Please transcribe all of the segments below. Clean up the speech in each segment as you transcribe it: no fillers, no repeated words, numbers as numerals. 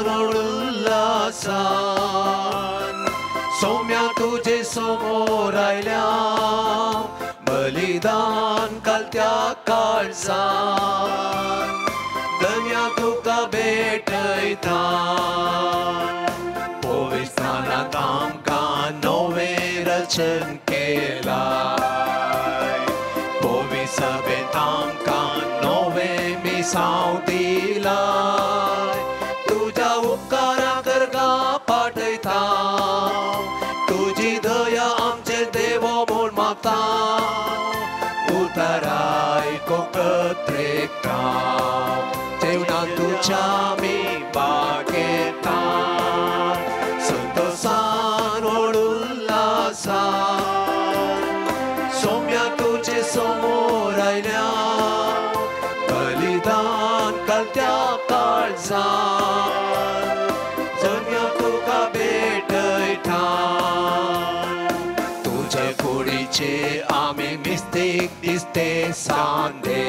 संतोषान उल्हासान सौम्या तुजे समोर आयल्या बलिदान घालत्या काळजान धन्या तुका भेटयता पवित्रस्थानांत आमकां नवें रचन केलाय पवित्र सभेंत आमकां नवें मिसांव दिलाय तुज्या उपकाराक करगा पाठयता तुजी दया आमचेर देवो म्हूण मागता उतराय कोकत्रेकता जेवणां तुज्या आमी बागेता संतोषान उल्हासान सौम्या तुजे समोर आयल्या बलिदान घालत्या काळजान धन्या तुका भेटयता तुजे कुडीचे आमी मिस्तीक दिसते सांदे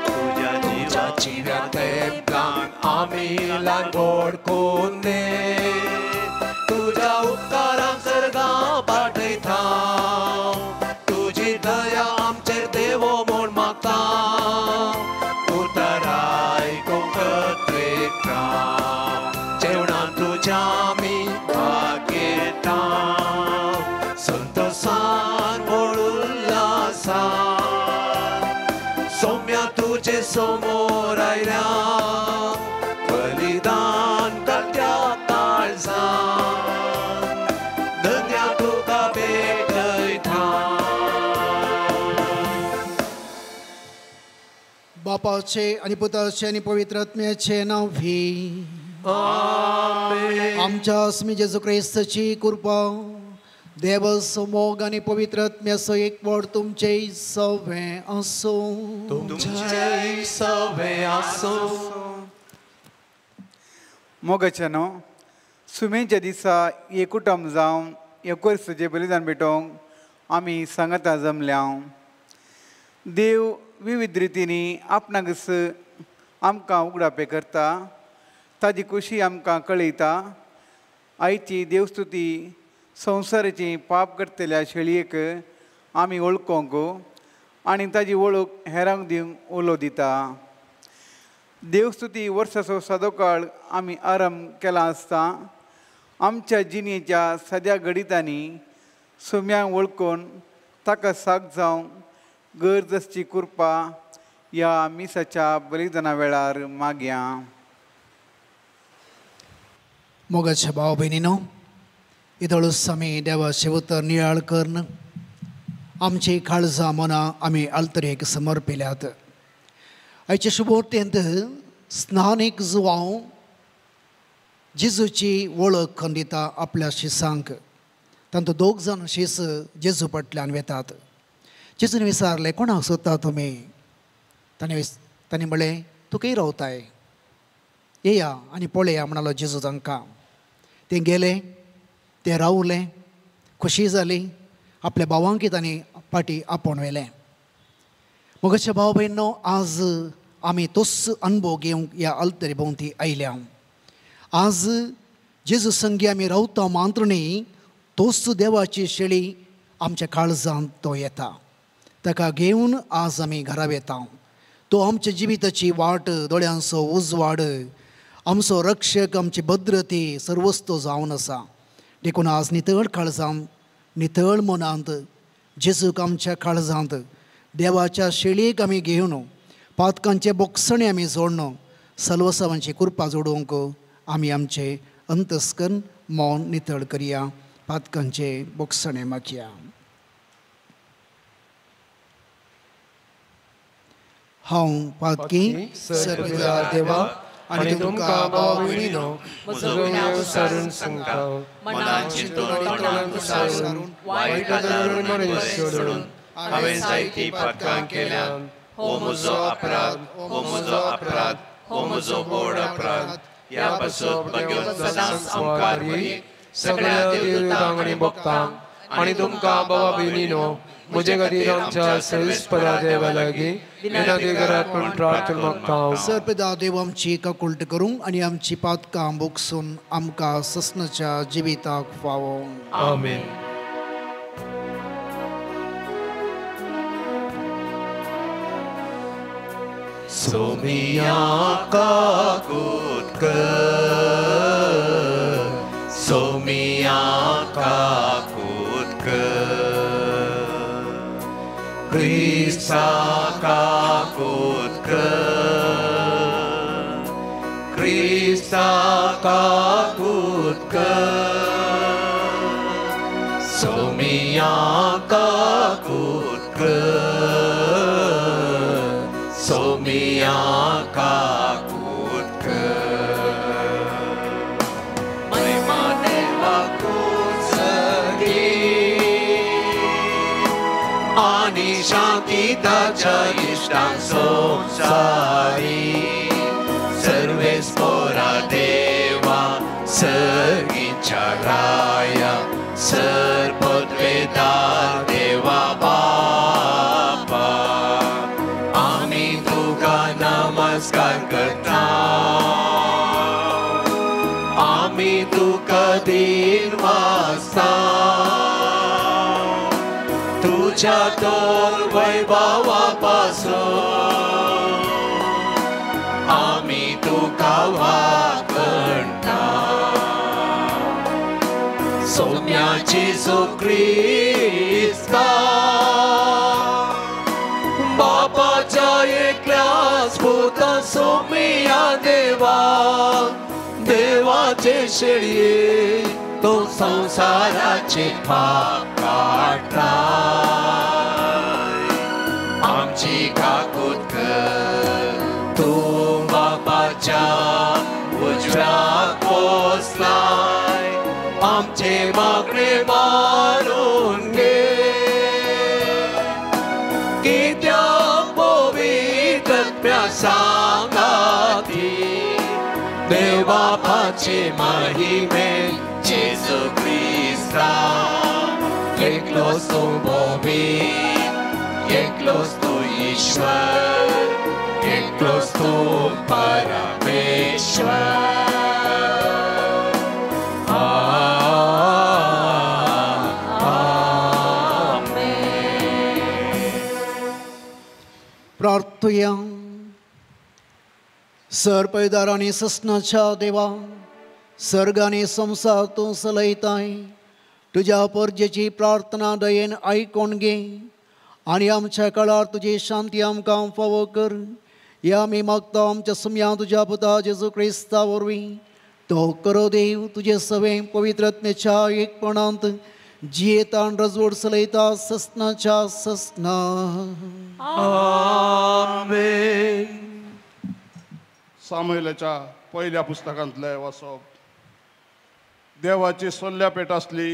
तुज्या जिव्या तेंपलान आमी लागवड कोन्ने तुज्या उपकारांक सर्गां पाठयता तुजी दया आमचेर देवो म्हूण मागता उतराय कोंकत्रेकता जेवणां तुज्या आमी भागयता संतोषान उल्हासान सौम्या तुजे समोर आयल्या बलिदान घालत्या काळजान धन्या तुका भेटयता. बापाचे आनी पुताचे आनी पवित्र आत्म्याचे नांव भी आमेन. आमच्या अस्मी जेजू क्रिस्ताची कृपा देवाचो मोग आनी पवित्र आत्म्याचो एकवट तुमचे सवें आसूं. तुमचेय सवें आसूं. मोगाच्या न्हू सुमेच्या दिसा एकूटम जावन एकवर्साचें बलिदान भेटोवंक आमी सांगाता जमल्या. देव विविध रितींनी आपणाकच आमकां उगडापे करता, ताजी खुशी आमकां कळयता. आयची देवस्तुती संवसाराची पाप करतल्या शेळयेक आमी वळखोंक आनी ताजी वळख हेरांक दिवंक उलो दिता. देवस्तुती वर्साचो सादो काळ आमी आरंभ केला आसता आमच्या जिणेच्या सद्या घडितांनी सुम्यांक वळखून ताका साक जावंक गरज आसची कृपा ह्या मिसाच्या बलिदाना वेळार मागया. मोगाच्या भाव भयणीनो, इदळूच आमी देवाचें उतर नियाळ करून आमची काळजां मनां आमी आल्तरेक समर्पिल्यात. आयचे शुभोर्तेंत स्नानीक जुवांव जेजूची वळख करून दिता आपल्या शिसांक. तांतूं दोग जाण शीस जेजू फाटल्यान वेतात. जेजून विचारलें, कोणाक सोदता तुमी? ताणें म्हणलें, तूं खंय रावताय, येया आनी पळया म्हणालो जेजू तांकां. ते गेले, ते रावले, खोशी जाली, आपल्या भावांकी तांणी फाटीं आपोवन व्हेलें. मोगाच्या भाव भयणीनो, आज आमी तोच अनुभव घेवंक ह्या आल्तरी भोंवती आयल्या. आज जेजू संगी आमी रावता मात्र न्ही, तोच देवाची शेळी आमच्या काळजांत तो येता. ताका घेवन आज आमी घरा वेता. तो आमच्या जिविताची वाट, दोळ्यांचो उजवाड, आमचो रक्षक, आमची भद्रती सर्वस्व जावन आसा. देखून आज नितळ काळजांत, नितळ मनांत जेजूक आमच्या काळजांत देवाच्या शेळयेक आमी घेवन पातकांचे बोगसणे आमी जोडण सलवसावांची कृपा जोडूंक आमी आमचे अंतस्कन मौन नितळ करया, पातकांचे बोगसणे मागया. हांव पातकी सर्वदा देवा आनी तुमकां भाव भयणीनो म्हजो गुन्यांव सारून सांगता, मनान चिंतून तोंडान सारून वायट गजाल बरें सोडून हांवें जायतीं पातकां केल्यांत. हो म्हजो अपराध, हो म्हजो अपराध, हो म्हजो व्हड अपराध. ह्या पासून भगवंत सदांच आमकां सगळ्या देवदूतांक आनी भक्तांक आनी तुमकां भावा भयणीनो म्हजे खातीर आमच्या सर्वेस्परा देवा लागीं विनंती करात म्हूण प्रार्थना मागता. सर्पदा देव आमची काकुळट करूं आनी आमची पातकां भोगसून आमकां ससनाच्या जिविताक फावो. आमेन. सोमिया काकूत कर, सोमिया काकूत कर, क्रिस्ता काकूत कर, क्रिस्ता काकूत कर, सोमिया काकूत कर, सोमिया काकूत कर. महिमा देवाकूच सगी आनी शांती ताच्या इश्टांक संवसारी. सर्वेस्पोरा देवा सर्गीच्या राया सर्पद्वेदार देवा बापा आमी तुका नमस्कार करता, आमी तुका दीन वासता, तुझ्या तोर वैभवा पासून आमी तुका वाकणता. सोम्या जेजू क्रिस्ता बापाच्या एकल्याच पुता सोम्या देवा देवाचे शेळये तो संवसाराचे पाप काडटा. आमची काकूत कर, तूं बापाच्या उजव्याक बसलाय, आमचे मागणे मानून घे. कित्याक पवित्र सांगाती देवापाचे महिमे जेजू क्रिस्ता एकलोच तूं पवित्र, एकलोच तूं ईश्वर, एकलोच तूं परमेश्वर. प्रार्थुया. सरपैदार आनी ससनाच्या देवा, सर्ग आनी संवसार तूं चलयताय, तुज्या परजेची प्रार्थना दयेन आयकून घे आनी आमच्या काळार तुजी शांती आमकां फावो कर. ह्या आमी मागता आमच्या सुम्या तुज्या पुता जेजू क्रिस्ता वरवीं. तो करो देव तुजे सवें पवित्रत्नेच्या एकपणांत जियेता रजवड चलयता ससनाच्या ससना. आमेन. सामुएलाच्या पयल्या पुस्तकांतलें वाचप. देवाची सोल्ल्यापेट आसली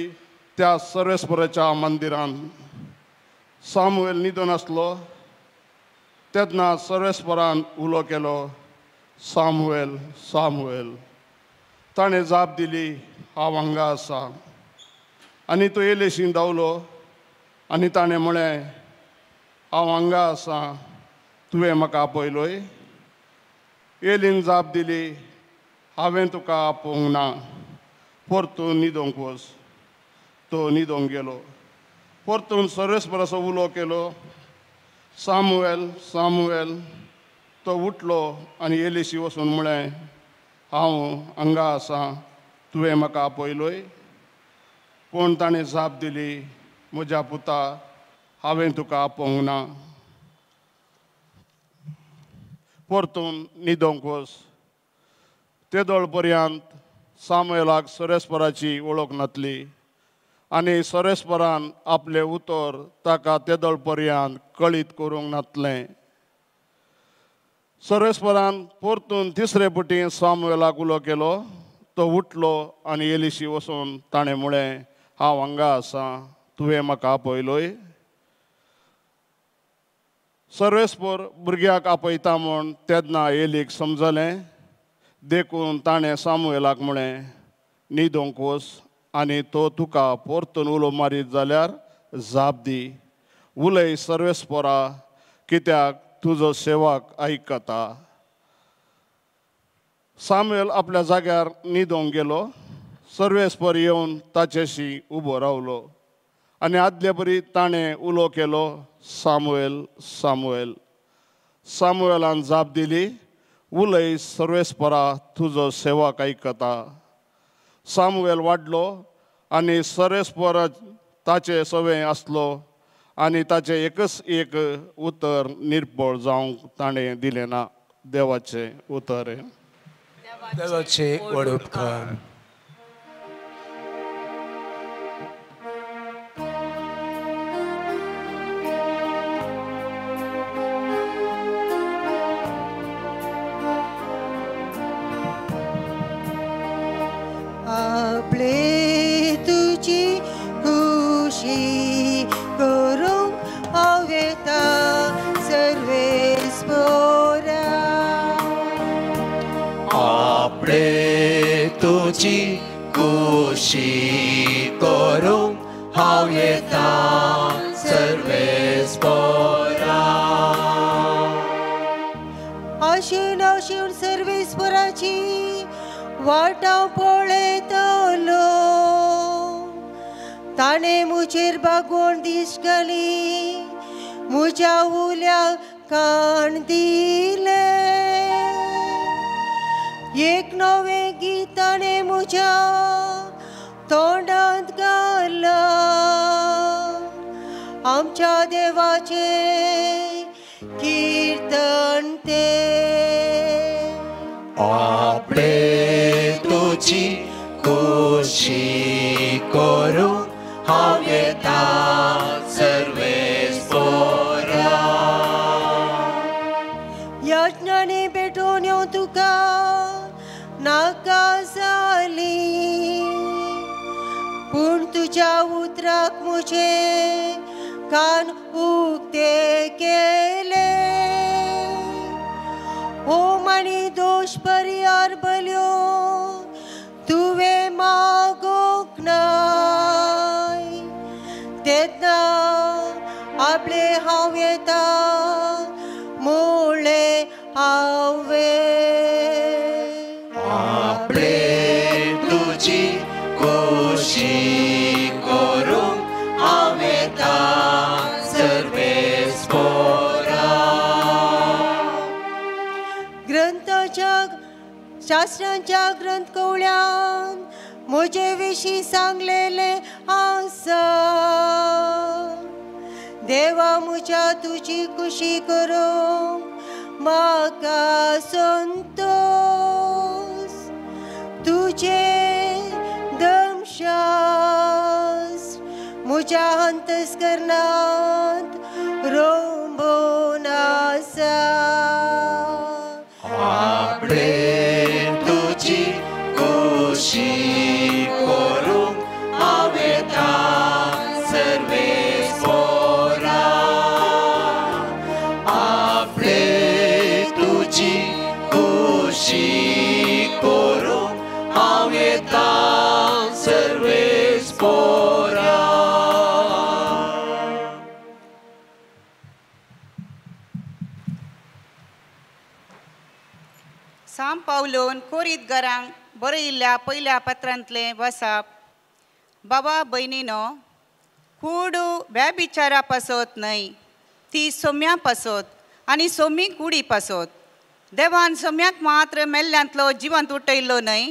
त्या सर्वेस्पराच्या मंदिरान सामुएल न्हिदून आसलो तेन्ना सर्वेस्परान उलो केलो, सामुएल सामुएल. ताणें जाप दिली, हांव हांगा आसा. आनी तो एलेशीन धांवलो आनी ताणें म्हळें, हांव हांगा आसा, तुवें म्हाका आपयलोय. एलीन जाप दिली, हांवें तुका आपोवंक ना, परतून न्हिदोंक वच. तो न्हिदोंक गेलो. परतून सर्वेस्पराचो उलो केलो, सामुएल सामुएल. तो उठलो आनी एलीशी वचून म्हळें, हांव हांगा आसा, तुवें म्हाका आपयलोय. पूण ताणें जाप दिली, म्हज्या पुता, हांवें तुका आपोवंक ना, परतून न्हिदोंक वच. तेदोळ पर्यंत सामुएलाक सर्वेस्पराची वळख नासली आनी सर्वेस्परान आपलें उतर ताका तेदोळ पर्यंत कळीत करूंक नासलें. सर्वेस्परान परतून तिसरे पटी सामुएलाक उलो केलो. तो उठलो आनी एलीशी वचून ताणें म्हळें, हांव हांगा आसा, तुवें म्हाका आपयलोय. सर्वेस्पर भुरग्याक आपयता म्हूण तेन्ना एलीक समजलें, देखून ताणें सामुएलाक म्हळें, न्हिदोंक वच आनी तो तुका परतून उलो मारीत जाल्यार जाप दी, उलय सर्वेस्परा, कित्याक तुजो सेवक आयकता. सामुएल आपल्या जाग्यार न्हिदोंक गेलो. सर्वेस्पर येवन ताचेशी उबो रावलो आनी आदले परी ताणें उलो केलो, सामुएल, सामुएल. सामुएलान जाप दिली, उलय सर्वेस्परा, तुजो सेवक आयकता. सामुएल वाडलो आनी सर्वेस्पर ताचे सवें आसलो आनी ताचें एकच एक उतर निर्बळ जावंक ताणें दिलें ना. देवाचें उतर. देवाचे व्हड उपकार. आपले तुजी खुशी करूंक हांव येता सर्वेस्परा. आपले तुजी खुशी करूंक हांव येता सर्वेस्परा. आशेन आशेन सर्वेस्पराची वाट हांव पळयतलो. ताणें म्हजेर बागोवन दीस घाली, म्हज्या उल्याक कान दिलें. एक नवें गीत ताणें म्हज्या तोंडांत घालां. आमच्या देवाचें कीर्तन तें. आपले तुजी खुशी करूंक हांव येता सर्वेस्परा. याचनांनी भेटोवन येवं तुका नाका जाली, पूण तुज्या उतराक म्हजे कान उक्ते केले. होम आनी दोश परिहार बल्यो तुवें मागूंक नाय. तेन्ना आपले हांव येता म्हणलें हांवें. आपले तुजी खुशी करूंक हांव येता सर्वेस्परा. ग्रंथाच्या शास्त्रांच्या ग्रंथ कवळ्यान म्हजे विशीं सांगलेलें आसा. देवा म्हज्या तुजी खुशी करूंक म्हाका संतोश. तुजें धर्मशास्त्र म्हज्या अंतस्करणांत रोंबून आसा. आपले तुजी खुशी करूंक हांव येता सर्वेस्परा. आपले तुजी खुशी करूंक हांव येता सर्वेस्परा. सांव पावलोन कोरीत घरांक बरयिल्ल्या पयल्या पत्रांतलें वसाप. बाबा भयणीनो, कूड व्याभिचारा पासत न्हय, ती सोम्या पासत आनी सोमी कुडी पासत. देवान सोम्याक मात्र मेल्ल्यांतलो जिवंत उठयलो न्हय,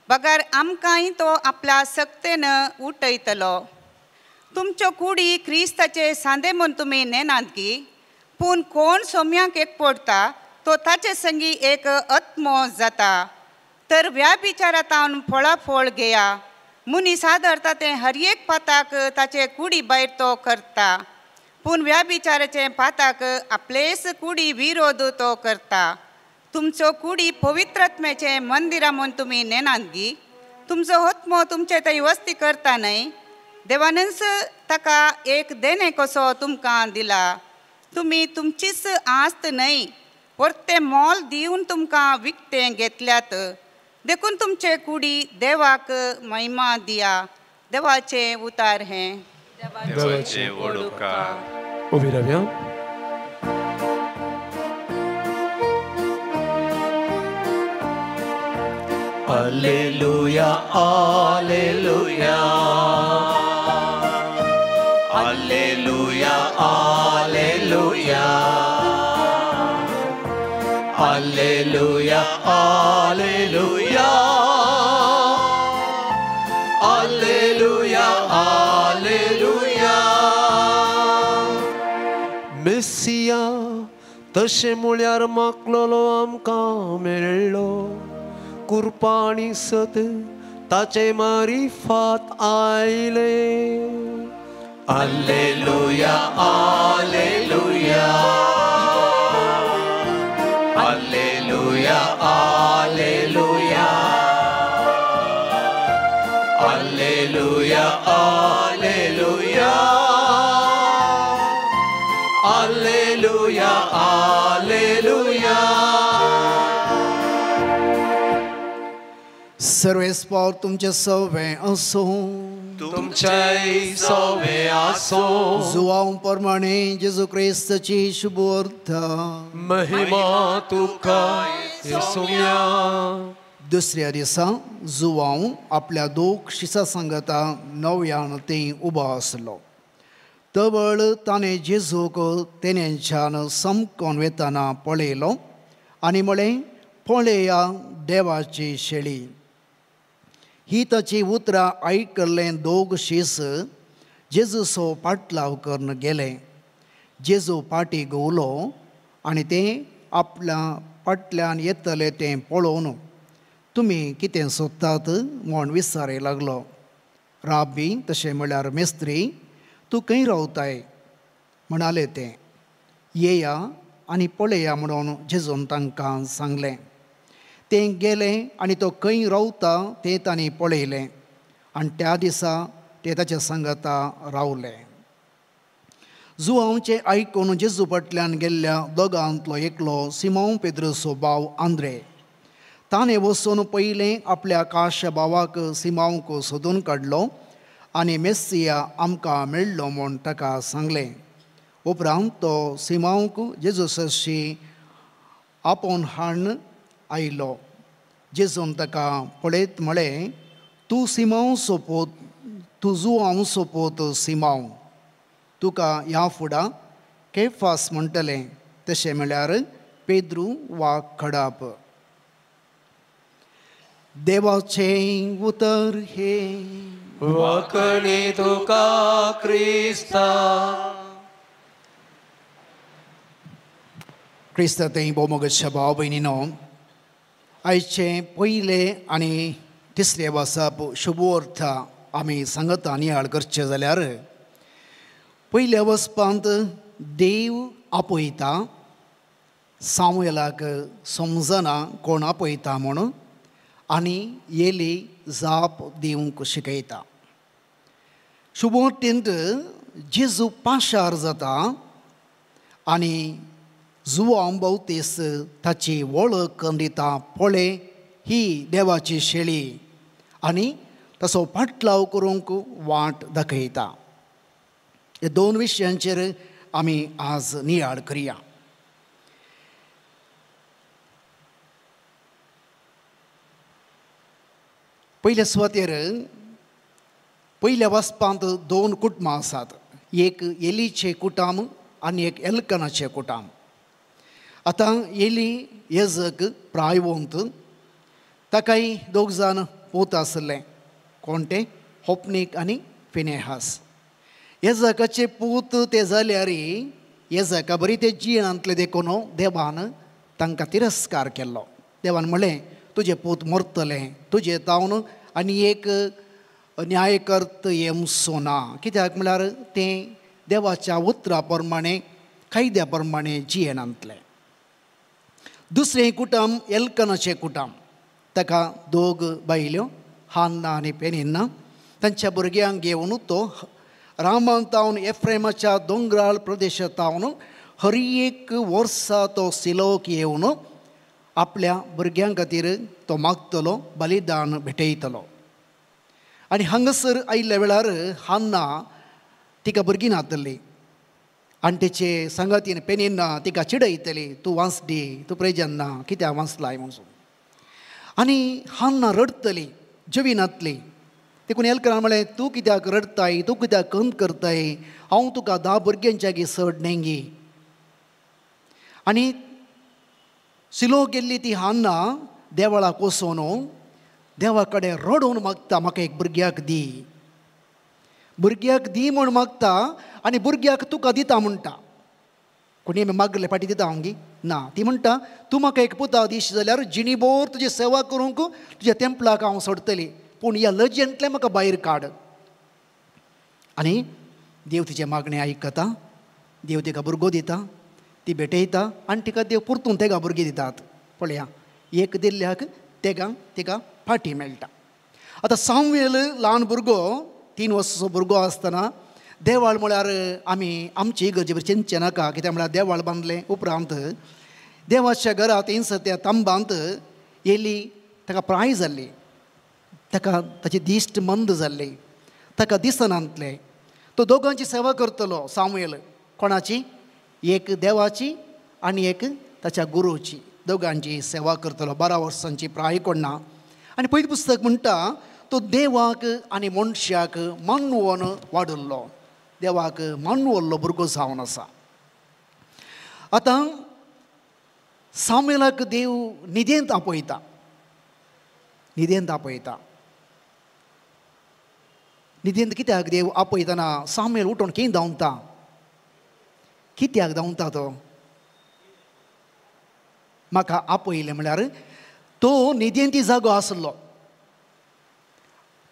बगर आमकांय तो आपल्या सक्तेन उठयतलो. तुमच्यो कुडी क्रिस्ताचे सांदे म्हूण तुमी नेनात की, पूण कोण सोम्याक एक पडटा तो ताचे संगी एक आत्मो जाता. तर व्याभिचारांत फळाफळ घेया. मनीस आदरता तें हर एक पाताक ताचे कुडी भायर तो करता, पूण व्याभिचाराचें पाताक आपलेच कुडी विरोध तो करता. तुमचो कुडी पवित्रत्म्याचें मंदिरां म्हूण तुमी नेनात गी. तुमचो आत्मो तुमचे थंय वस्ती करता न्हय, देवानच ताका एक देणें कसो तुमकां दिला. तुमी तुमचीच आस्त न्हय, परतें मोल दिवन तुमकां विकतें घेतल्यात. देखून तुमचे कुडी देवाक महिमा दिया. देवाचें उतार हें. देवाचे व्हड उपकार. उबी रावया. Alleluia, alleluia, alleluia, alleluia, alleluia, alleluia, alleluia, alleluia. Messiah तशें म्हळ्यार मागलोलो आमकां मेळ्ळो, कृपा आनी सत ताचे मारिफात आयले. Alleluia, alleluia, alleluia, alleluia, alleluia, alleluia, alleluia, alleluia. सर्वेस्पोर तुमचे सवे आसूं, तुमचेय सवे आसूं. जुवांव प्रमाणे जेजू क्रिस्ताची शुभवार्ता. महिमा तुका येसुया. दुसऱ्या दिसा जुवांव आपल्या दोग शिसा सांगता नव्यान ते उबो आसलो. तवळ ताणें जेजूक तेन्याच्यान समकोन वेताना पळयलो आनी म्हळें, पळया देवाची शेळी. ही ताची उतरां आयकल्लें दोग शीस जेजूचो पाटलाव करून गेले. जेजू पाटी घुंवलो आनी ते आपल्या फाटल्यान येतले तें पळोवन तुमी कितें सोदतात म्हूण विचारूंक लागलो. राबी तशें म्हळ्यार मेस्त्री, तूं खंय रावताय म्हणाले ते. येया आनी पळया म्हणून जेजून तांकां सांगलें. ते गेले आनी तो खंय रावता तें तांणी पळयलें आनी त्या दिसा ते ताच्या सांगाता रावले. जुवांवचें आयकून जेजू फाटल्यान गेल्ल्या दोगांतलो एकलो सिमांव पेद्रूचो भाव आंद्रे. ताणें वचून पयलें आपल्या काश भावाक सिमांवक सोदून काडलो आनी मेस्सिया आमकां मेळ्ळो म्हूण ताका सांगलें. उपरांत तो सिमांवक जेजू सरशी आपोवन हाडून आयलो. जेजून ताका पळयत म्हळें, तूं सिमांव सोपोत, तूं जुवांव सोपोत सिमांव, तुका ह्या फुडां केफास म्हणटलें, तशें म्हळ्यार पेद्रू वा खडाप. देवाचें उतर हें. वखणी तुका क्रिस्ता. क्रिस्ता थंय भोवमोगाच्या भाव भयणीनो, आयचें पयलें आनी तिसरें वाचप शुभवार्ता आमी सांगता नियाळ करचें जाल्यार पयल्या वचपांत देव आपयता, सामुएलाक समजना कोण आपयता म्हणून, आनी येली जाप दिवंक शिकयता. शुभवार्तेंत जेजू पाशार जाता आनी जुवांव बावतीस ताची वळख करून दिता, पळय ही देवाची शेळी, आनी तसो पाटलाव करूंक वाट दाखयता. हे दोन विशयांचेर आमी आज नियाळ करया. पयल्या सुवातेर पयल्या वाचपांत दोन कुटुंबां आसात, एक एलीचें कुटुंब आनी एक एल्कनाचें कुटुंब. आतां एली येजक प्रायवंत, ताकाय दोग जाण पूत आसले, कोण ते? होपनीक आनी फिनेहास. येजकाचे पूत ते जाल्यार येजका बरी ते जियेनांतले देखून देवान तांकां तिरस्कार केल्लो. देवान म्हणलें, तुजे पूत मरतले, तुजे तावन आनी एक न्यायकर्त येवचो ना. कित्याक म्हळ्यार तें देवाच्या उतरा प्रमाणे कायद्या प्रमाणे जियेनांतलें. दुसरें कुटुंब एल्कनाचें कुटुंब, ताका दोग बायल्यो, हान्ना आनी पेनिन्ना. तांच्या भुरग्यांक घेवन तो रामांतावन एफ्रेमाच्या दोंगराळ प्रदेशांतावन हर एक वर्सा तो सिलोक येवन आपल्या भुरग्यां खातीर तो मागतलो, बलिदान भेटयतलो. आनी हांगासर आयिल्ल्या वेळार हान्ना तिका भुरगीं नातली आनी तेचे सांगातीन पेनिन्ना तिका चिडयतली, तूं वांचली, तूं प्रेजन ना, कित्याक वांचलाय म्हणून. आनी हान्ना रडटली जविनातली. देखून एलकरान म्हळें तूं कित्याक रडताय, तूं कित्याक कंद करताय, हांव तुका 10 भुरग्यांच्या चड न्हय. आनी सिलो गेल्ली ती हान्ना देवळाक वचून देवा कडेन रडोवन मागता, म्हाका एक भुरग्याक दी, भुरग्याक दी म्हूण मागता आनी भुरग्याक तुका दिता म्हणटा. कोणी आमी मागले फाटी दिता हांव गी ना. ती म्हणटा तूं म्हाका एक पुता दीश जाल्यार जिणीभर तुजी सेवा करूंक तुज्या तेंपलाक हांव सोडटली, पूण ह्या लजेंतलें म्हाका भायर काड. आनी देव तिचें मागणें आयकता, देव तिका भुरगो दिता, ती भेटयता आनी तिका देव परतून तेगा भुरगीं दितात. पळया एक दिल्ल्याक तेगा तिका फाटी मेळटा. आतां सामुएल ल्हान भुरगो, 3 वर्सांचो भुरगो आसतना देवाळ म्हळ्यार आमी आमची इगर्जे चिंतचें नाका, कित्याक म्हळ्यार देवाळ बांदलें उपरांत देवाच्या घरांत थंयसर त्या तांबांत येली ताका प्राय जाल्ली, ताका ताची दिश्ट मंद जाल्ली, ताका दिसनातलें. तो दोगांची सेवा करतलो सामुएल, कोणाची? एक देवाची आनी एक ताच्या गुरूची, दोगांची सेवा करतलो. 12 वर्सांची प्राय कोणा. आनी पयलें पुस्तक म्हणटा तो देवाक आनी मनशाक मानवोन वाडल्लो, देवाक मानवल्लो भुरगो जावन आसा. आतां सामुएलाक देव न्हिदेंत आपयता, न्हिदेंत आपयता. न्हिदेंत कित्याक देव आपयतना सामुएल उठून खंय धांवता? कित्याक धांवता तो? म्हाका आपयलें म्हळ्यार तो न्हिदेंती जागो आसलो.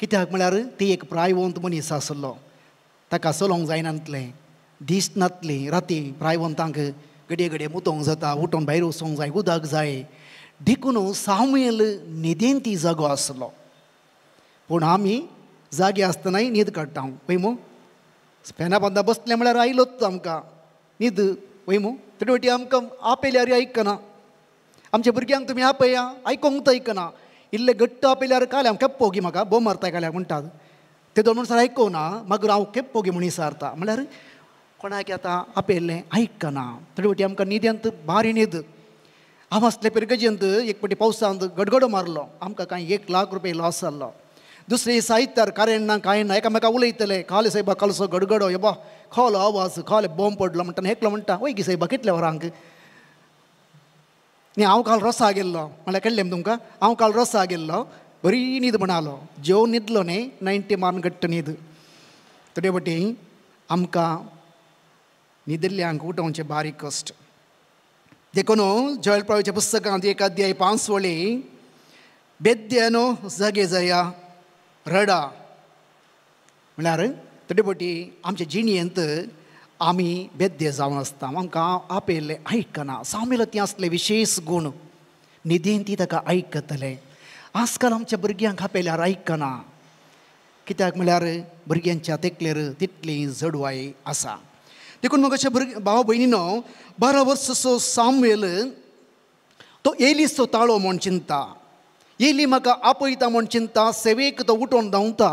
कित्याक म्हळ्यार ती एक प्रायवंत मनीस आसलो, ताका चलोवंक जायनातलें, दीस नातली, राती प्रायवंतांक घडये घडये मुतोंक जाता, उठोवन भायर वचोंक जाय, उदक जाय. देखून सामुएल न्हिदेंती जागो आसलो. पूण आमी जागे आसतनाय न्हीद काडटा. वय मू फेना बांदा बसलें म्हळ्यार आयलोच आमकां न्हीद. वय मू थोडे वाटी आमकां आपयल्यार आयकना. आमच्या भुरग्यांक तुमी आपया आयकोंक आयकना, इल्ले घट्ट आपयल्यार काल हांव केप्पो गी म्हाका बोम मारता काल्याक म्हणटात, ते दोन म्हणसर आयकोना, मागीर हांव केप्पो गी म्हूण विचारता. म्हळ्यार कोणाक आतां आपयल्लें आयकना. थोडे वाटी आमकां न्हिदेंत भारी न्हीद. हांव आसले पिरगजेंत एक फावटी पावसांत गडगडो मारलो, आमकां कांय 1 लाख रुपया लॉस जाल्लो. दुसरे साहित्यार कारण ना कांय ना, एकामेका उलयतले, काले सायबा कालसो गडगडो येबा खोलो आवाज, खोले बॉम्ब पडलो म्हणटा. एकलो म्हणटा वय गी सायबा कितल्या वरांक न्ही, हांव काल रोसा गेल्लो म्हणल्यार कळ्ळें तुमकां, हांव काल रोसा गेल्लो, बरी न्हीद म्हणालो, जेवन न्हिदलो न्ही, 90 मारून घट्ट न्हीद. थोडे फावटी आमकां न्हिदिल्ल्यांक उठोवचें बारीक कश्ट. देखून जॉयल प्रवीच्या पुस्तकांत 1 अध्याय 5 वळी बेद्यानो जागे जाया रडा म्हळ्यार थोडे फावटी आमचे जिणेंत आमी बेद्दे जावन आसता, आमकां आपयल्लें आयकना. सामुएल ती आसले विशेश गूण, न्हिदेन ती ताका आयकतले. आजकाल आमच्या भुरग्यांक आपयल्यार आयकना, कित्याक म्हळ्यार भुरग्यांच्या तेकलेर तितली जडवाय आसा. देखून मग अशें भुरगे भाव भयणीनो 12 वर्सांचो सामुएल तो एलीचो ताळो म्हूण चिंता, एली म्हाका आपयता म्हूण चिंता, सेवेक तो उठोवन धांवता.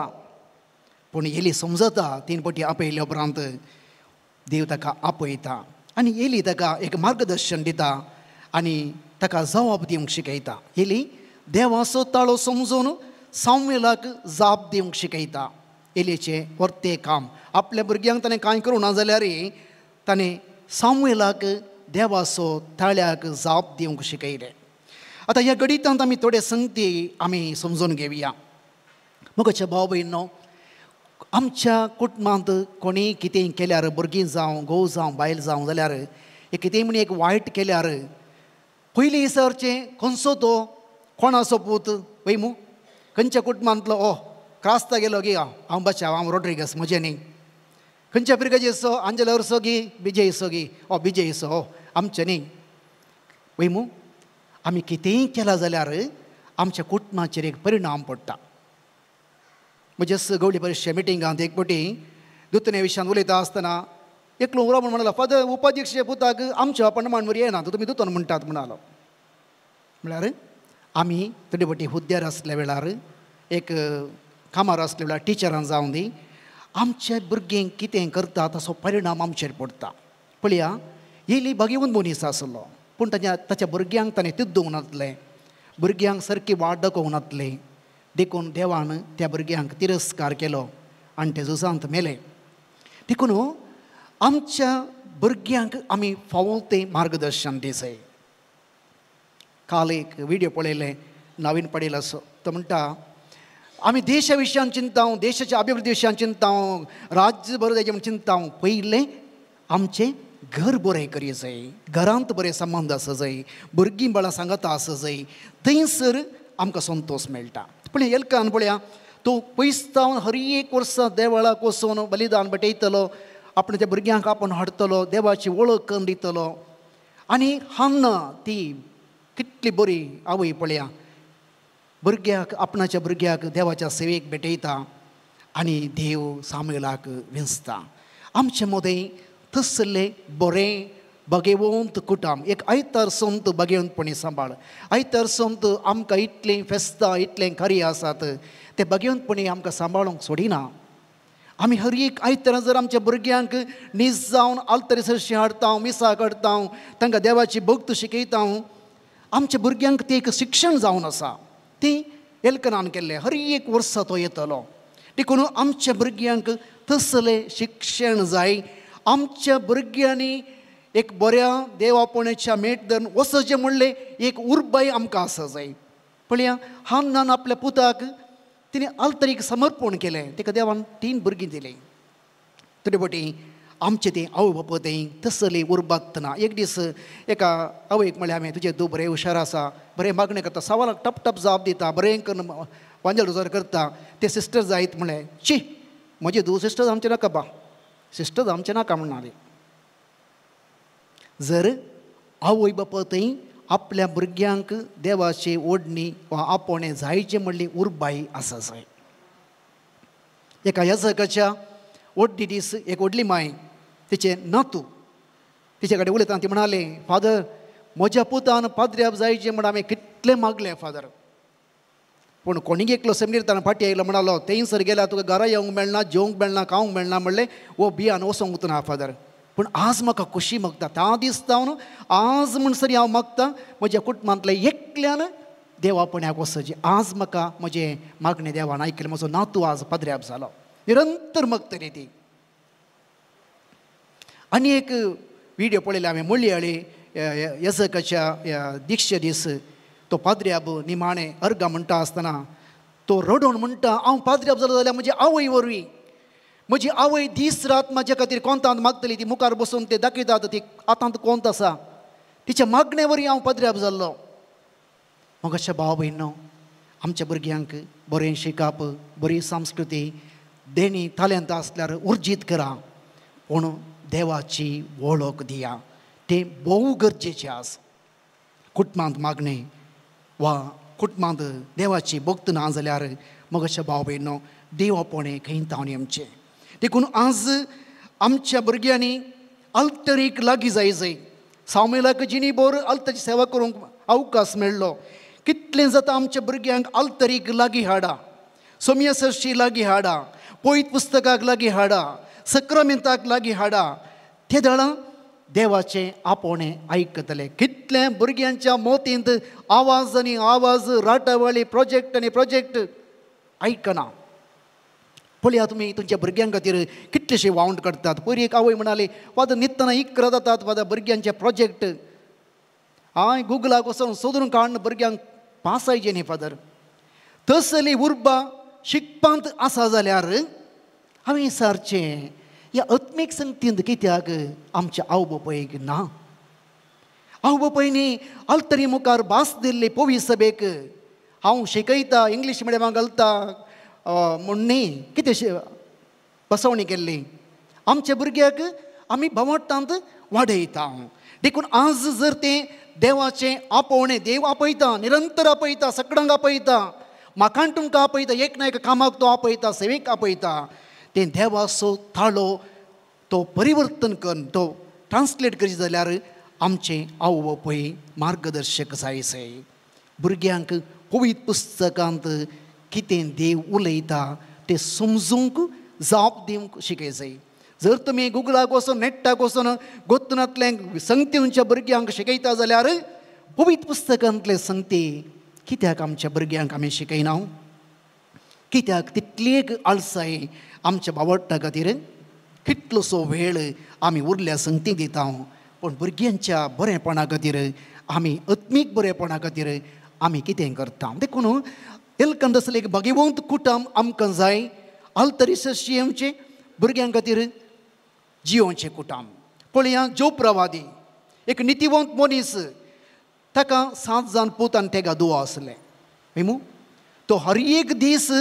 पूण एली समजता 3 फावटी आपयल्या उपरांत देव ताका आपयता आनी एली ताका एक मार्गदर्शन दिता आनी ताका जवाब दिवंक शिकयता. एली देवाचो ताळो समजून सामुएलाक जाप दिवंक शिकयता. एलीचें वर्तें काम आपल्या भुरग्यांक ताणें कांय करूं ना जाल्यार ताणें सामुएलाक देवाचो ताळ्याक जाप दिवंक शिकयलें. आतां ह्या गणितांत आमी थोडे संगती आमी समजून घेवया. मगच्या भाव भयणो, आमच्या कुटुंबांत कोणी कितेंय केल्यार, भुरगीं जावं, घोव जावं, बायल जावं, जाल्यार एक कितेंय म्हण एक वायट केल्यार पयलीं विचारचें खंयचो तो, कोणाचो पूत, वय मू खंयच्या कुटुंबांतलो, ओ क्रास्ता गेलो गी हांव बचाव, हांव रोड्रिगस म्हजें न्ही, खंयच्या पिरगजेचो, आंजेलरचो गी बिजयचो गी, ओ बिजयचो, ओ आमचें न्ही. वय मू आमी कितेंय केलां जाल्यार आमच्या कुटुंबाचेर एक परिणाम पडटा. म्हजेच गवळी परिशे मिटिंगांत एक फावटी दुतने विशयान उलयता आसतना एकलो उरो म्हण म्हणलो, फादर उपाध्यक्ष पुताक आमच्या बापान वर येना, तुमी दुतोन म्हणटात म्हणालो. म्हळ्यार आमी थोडे फावटी हुद्द्यार आसल्या वेळार, एक कामार आसल्या वेळार, टिचरान जावं दी, आमच्या भुरगीं कितें करता ताचो परिणाम आमचेर पडटा. पळया एली भागेवन मनीस आसलो, पूण ताच्या ताच्या भुरग्यांक ताणें तिद्दूंक नासलें. भुरग्यांक सारकी वाट दाखोवंक नातली देखून देवान त्या भुरग्यांक तिरस्कार केलो आनी ते झुजांत मेले. देखून आमच्या भुरग्यांक आमी फावो तें मार्गदर्शन दिसय. काल एक व्हिडियो पळयलें नवीन पडेल असो, तो म्हणटा आमी देशा विशयान चिंता, देशाच्या अभिवृद्धी विशयान चिंता, राज्य बरें जायचें म्हूण चिंता, पयलें आमचें घर बरें करी जाय, घरांत बरें संबंद आसा जाय, भुरगीं बाळां सांगाता आसा जाय, थंयसर आमकां संतोश मेळटा. पूण एलकान पळया तो पयस जावन हर एक वर्सा देवळाक वचून बलिदान भेटयतलो, आपणे त्या भुरग्यांक आपोवन हाडटलो, देवाची वळख करून दितलो. आनी हान्ना ती कितली बरी आवय पळया, भुरग्याक आपणाच्या भुरग्याक देवाच्या सेवेक भेटयता आनी देव सामुएलाक विंचता. आमचे मदें तसले बरें बगेवंत कुटुंब, एक आयतार संत बगेवंतपणी सांबाळ, आयतार संत आमकां इतलीं फेस्तां इतलें कार्य आसात ते बगेवंतपणी आमकां सांबाळूंक सोडिना. आमी हर एक आयतारा जर आमच्या भुरग्यांक नीज जावन आल्तरी सरशी हाडता, मिसाक हाडता, तांकां देवाची भक्त शिकयता, आमच्या भुरग्यांक तें एक शिक्षण जावन आसा. ती एलकनान केल्लें हर एक वर्सा तो येतलो. देखून आमच्या भुरग्यांक तसलें शिक्षण जाय. आमच्या भुरग्यांनी एक बऱ्या देवापणाच्या मेट धरून वचचें म्हणलें एक उर्बाय आमकां आसा जाय. पळया हान्नान आपल्या पुताक तिणें आल्तरीक समर्पण केलें, ताका देवान 3 भुरगीं दिलीं. तरी पटी आमचें तें आवय बापूय तें तसली उर्बात ना. एक दीस एका आवयक म्हणलें हांवें, तुजें धूव बरें हुशार आसा, बरें मागणें करता, सवालाक टप टप जाप दिता, बरें करून वांजल रुजार करता, तें सिस्टर जायत म्हणलें, शी म्हजें धूव सिस्टर आमचें नाका बा, सिस्टर आमचें नाका म्हणणाली. जर आवय बापूय थंय आपल्या भुरग्यांक देवाची ओडणी वा आपोवणें जायचें म्हणली उर्बाय आसा जाय. एका याजकाच्या व्हडली दीस एक व्हडली माय तिचे नातू तिचे कडेन उलयतना ती म्हणाले, फादर म्हज्या पुतान पाद्र्याब जायचें म्हण हांवें कितलें मागलें फादर, पूण कोणीक एकलो सेमिनार फाटीं आयलो म्हणालो थंयसर गेल्यार तुका घरा येवंक मेळना, जेवंक मेळना, खावंक मेळना म्हणलें, हो बियान वचोंक ना फादर, पूण आज म्हाका खोशी मागता, त्या दीस जावन आज म्हणसर हांव मागता म्हज्या कुटुंबांतल्या एकल्यान देवापण्याक वचचें, आज म्हाका म्हजें मागणें देवान आयकलें, म्हजो नातू आज पाद्र्याब जालो. निरंतर मागतली ती. आनी एक व्हिडियो पळयले हांवें, मुळयाळी यजकाच्या दीक्षा दीस तो पाद्र्याब निमाणें अर्गां म्हणटा आसतना तो रडोवन म्हणटा, हांव पाद्र्याब जालो जाल्यार म्हजी आवय वरवीं, म्हजी आवय दीस रात म्हाज्या खातीर कोंतांत मागतली, ती मुखार बसून ते दाखयतात ती आतांत कोंत आसा, तिच्या मागणे वरवीं हांव पाद्र्याब जाल्लो. मग अशें भाव भयणो आमच्या भुरग्यांक बरें शिकप, बरी संस्कृती देणी तालेंत आसल्यार उर्जीत करा, पूण देवाची वळख दिया, तें भोव गरजेचें आसा. कुटुंबांत मागणें वा कुटुंबांत देवाची भक्त ना जाल्यार मग अशें भाव भयणो देव आपोवणें खंय तावन आमचें. देखून आज आमच्या भुरग्यांनी आल्तरीक लागीं जाय जाय. सामुएलाक जिणी बोर आल्तरी सेवा करूंक अवकाश मेळ्ळो. कितलें जाता आमच्या भुरग्यांक आल्तरीक लागीं हाडा, सोम्या सरशी लागीं हाडा, पयत पुस्तकाक लागीं हाडा, सक्रामेंताक लागीं हाडा, ते दळां देवाचें आपोवणें आयकतले. कितलें भुरग्यांच्या मोतींत आवाज आनी आवाज, राटावळी, प्रोजेक्ट आनी प्रोजेक्ट आयकना. पळया तुमी तुमच्या भुरग्यां खातीर कितलेशे वावंट करतात. पयर एक आवय म्हणाली, फादर न्हिदतना 11 जातात फादर भुरग्यांचे प्रोजेक्ट हांवें गुगलाक वचून सोदून काडून भुरग्यांक पास जायचे न्ही फादर. तसली उर्बा शिकपांत आसा जाल्यार हांवें सारचें ह्या आत्मीक संगतींत कित्याक आमच्या आवय बापायक ना. आवय बापायनी आल्तरी मुखार भास दिल्ली पवी सभेक, हांव शिकयता इंग्लीश मिडियमाक घालता म्हूण न्ही, कितें बसवणी केल्ली आमच्या भुरग्याक आमी भोंवटांत वाडयता. देखून आज जर तें देवाचें आपोवणें, देव आपयता, निरंतर आपयता, सगळ्यांक आपयता, म्हाका तुमकां आपयता, एक ना एका कामाक तो आपयता, सेवेक आपयता, तें देवाचो ताळो तो परिवर्तन करून तो ट्रान्सलेट करीत जाल्यार आमचें आवय बापूय मार्गदर्शक जाय जाय. भुरग्यांक पवित्र पुस्तकांत कितें देव उलयता तें समजूंक जाप दिवंक शिकय जाय. जर तुमी गुगलाक वचून नेटाक वचून गोतनांतलें संगती तुमच्या भुरग्यांक शिकयता जाल्यार पवित्र पुस्तकांतले संगती कित्याक आमच्या भुरग्यांक आमी शिकयना? कित्याक तितली एक आळसाय आमच्या बावडटा खातीर? कितलोसो वेळ आमी उरल्या संगती दिता, पूण भुरग्यांच्या बरेपणा खातीर आमी आत्मीक बरेपणा खातीर आमी कितें करता? देखून एलकन तसलें एक भाग्यवंत कुटुंब आमकां जाय. आल्तरी जियेवचें भुरग्यां खातीर जियोवचें कुटुंब. पळया जोप्रवादी एक नितीवंत मनीस, ताका 7 जाण पूत आनी तेगा दुवा आसलें. मेमू तो हर एक दीस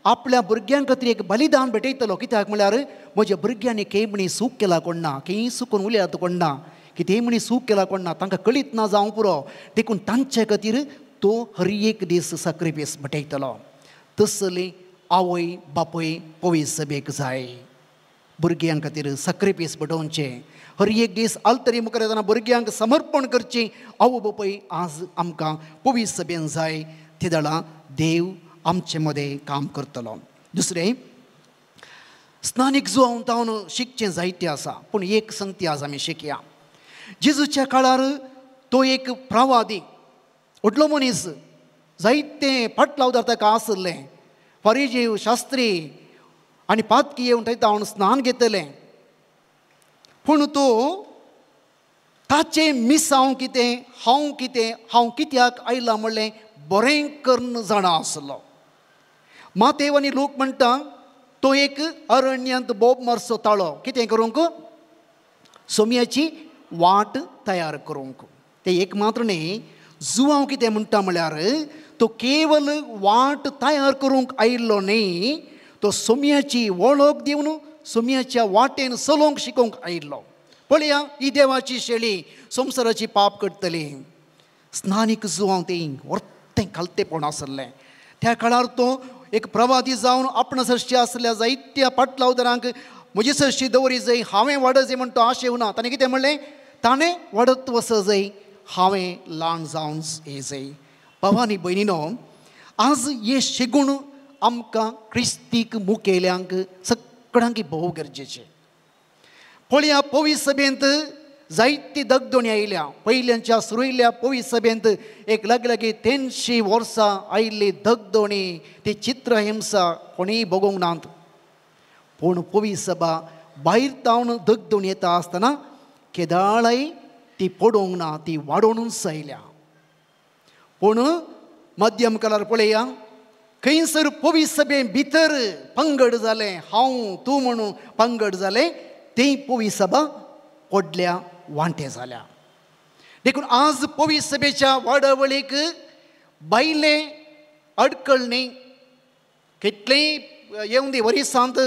आपल्या भुरग्यां खातीर एक बलिदान भेटयतलो. कित्याक म्हळ्यार म्हज्या भुरग्यांनी केय म्हणी सूख केला कोण ना, केय सुकून उलयात कोण ना, कितेंय म्हणी सूख केला कोण ना, तांकां कळीत ना जावं पुरो. देखून तांचे खातीर तो हर एक दीस साक्रिफीस भेटयतलो. तसली आवय बापूय पवी सभेक जाय. भुरग्यां खातीर साक्रिफीस भेटोवचें, हर एक दीस आल्तरी मुखार येतना भुरग्यांक समर्पण करचें आवय बापूय आज आमकां पवी सभेन जाय. ते दळां देव आमचे मदें काम करतलो. दुसरें, स्नानीक जुवान तावन शिकचें जायतें आसा, पूण एक संगती आज आमी शिकया. जेजूच्या काळार तो एक प्रवादी व्हडलो मनीस, जायते फाटलावदार ताका आसलें. फारीजीव शास्त्री आनी पातकी येवन थंय तावन स्नान घेतलें. पूण तो ताचें मिसांव कितें, हांव कितें, हांव कित्याक आयलां म्हणलें बरें करून जाणा आसलो. मातेव आनी लोक म्हणटा तो एक अरण्यांत बोब मारचो ताळो, कितें करूंक? सोम्याची वाट तयार करूंक. तें एक मात्र न्ही, जुवांव कितें म्हणटा म्हळ्यार तो केवल वाट तयार करूंक आयिल्लो न्ही, तो सोम्याची वळख दिवन सोम्याच्या वाटेन चलोवंक शिकोवंक आयिल्लो. पळया ही देवाची शेळी संवसाराची पाप करतली. स्नानीक जुवांव तें वर्तें खालतेपण आसलें. त्या काळार तो एक प्रवादी जावन आपणा सरशी आसल्या जायत्या पाटलावदारांक म्हजी सरशी दवरी जाय, हांवें वाडत जाय म्हण तो आशेवना. ताणें कितें म्हणलें? ताणें वाडत वच जाय, हांवें ल्हान जावन ये जाय. भावानी भयणीनो, आज हे शिगूण आमकां क्रिस्तीक मुखेल्यांक सगळ्यांक भोव गरजेचें. पळया पवी सभेंत जायती दगदोणी आयल्या. पयल्यांच्या सुरयल्या पवी सभेंत एक लागीं लागीं 300 वर्सां आयिल्ली दगदोणी, ती चित्रहिंसा कोणीय भोगोवंक नात. पूण पवी सभा भायर तावन दगदोणी येता आसतना केदाळाय ती पडोवंक ना, ती वाडोवनूच आयल्या. पूण मध्यम काळार पळया खंयसर पवी सभे भितर पंगड जालें, हांव तूं म्हणून पंगड जालें, ती पवी सभा पडल्या वांटे जाल्या. देखून आज पवी सभेच्या वाडावळीक बायले अडकळ न्ही. कितलेंय येवन दी वरिसांत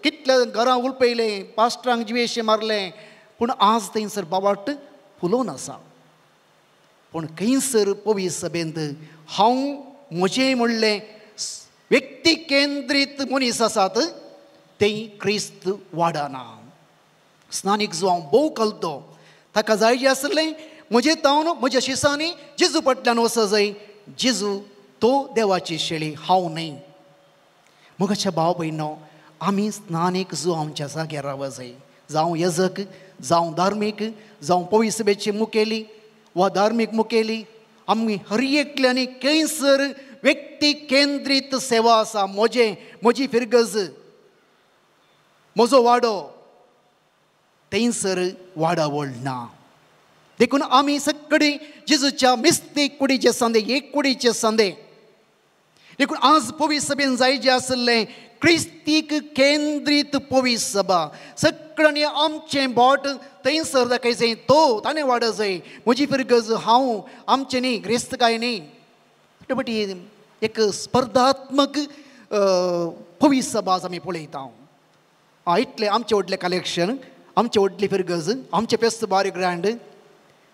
कितल्या घरां उलपयलें, पास्टरांक जिवेशे मारलें, पूण आज थंयसर बावाट फुलोवन आसा. पूण खंयसर पवी सभेंत हांव म्हजें म्हणलें व्यक्ती केंद्रीत मनीस आसात ते क्रिस्त वाडना. स्नानीक जुवांव भोव कलतो, ताका जाय जें आसलें म्हजें तावन म्हज्या शिसांनी जेजू फाटल्यान वच जाय. जेजू तो देवाची शेळी, हांव न्हय. मोगाच्या भाव भयणो, आमी स्नानीक जुवांवच्या जाग्यार राव जाय. जावं यजक, जावं धार्मीक, जावं पवी सभेची मुखेली वा धार्मीक मुखेली, आमी हर एकल्यांनी खंयसर व्यक्ती केंद्रीत सेवा आसा. म्हजें, म्हजी फिरगज, म्हजो वाडो, थंयसर वाडावळ ना. देखून आमी सगळी जेजूच्या मिस्ती कुडीचे सांदे, एक कुडीचे सांदे. देखून आज पवी सभेन जाय जें आसलें क्रिस्तीक केंद्रीत पवी सभा. सगळ्यांनी आमचें बोट थंयसर दाखयचें, तो ताणें वाड जाय, म्हजी फिरगज हांव, आमचें न्ही, ग्रेस्त काय न्ही. बट एक स्पर्धात्मक पवी सभा आज आमी पळयता. इतलें आमचें व्हडलें कलेक्शन, आमचें व्हडली फिरगज, आमचें फेस्त बारी ग्रँड.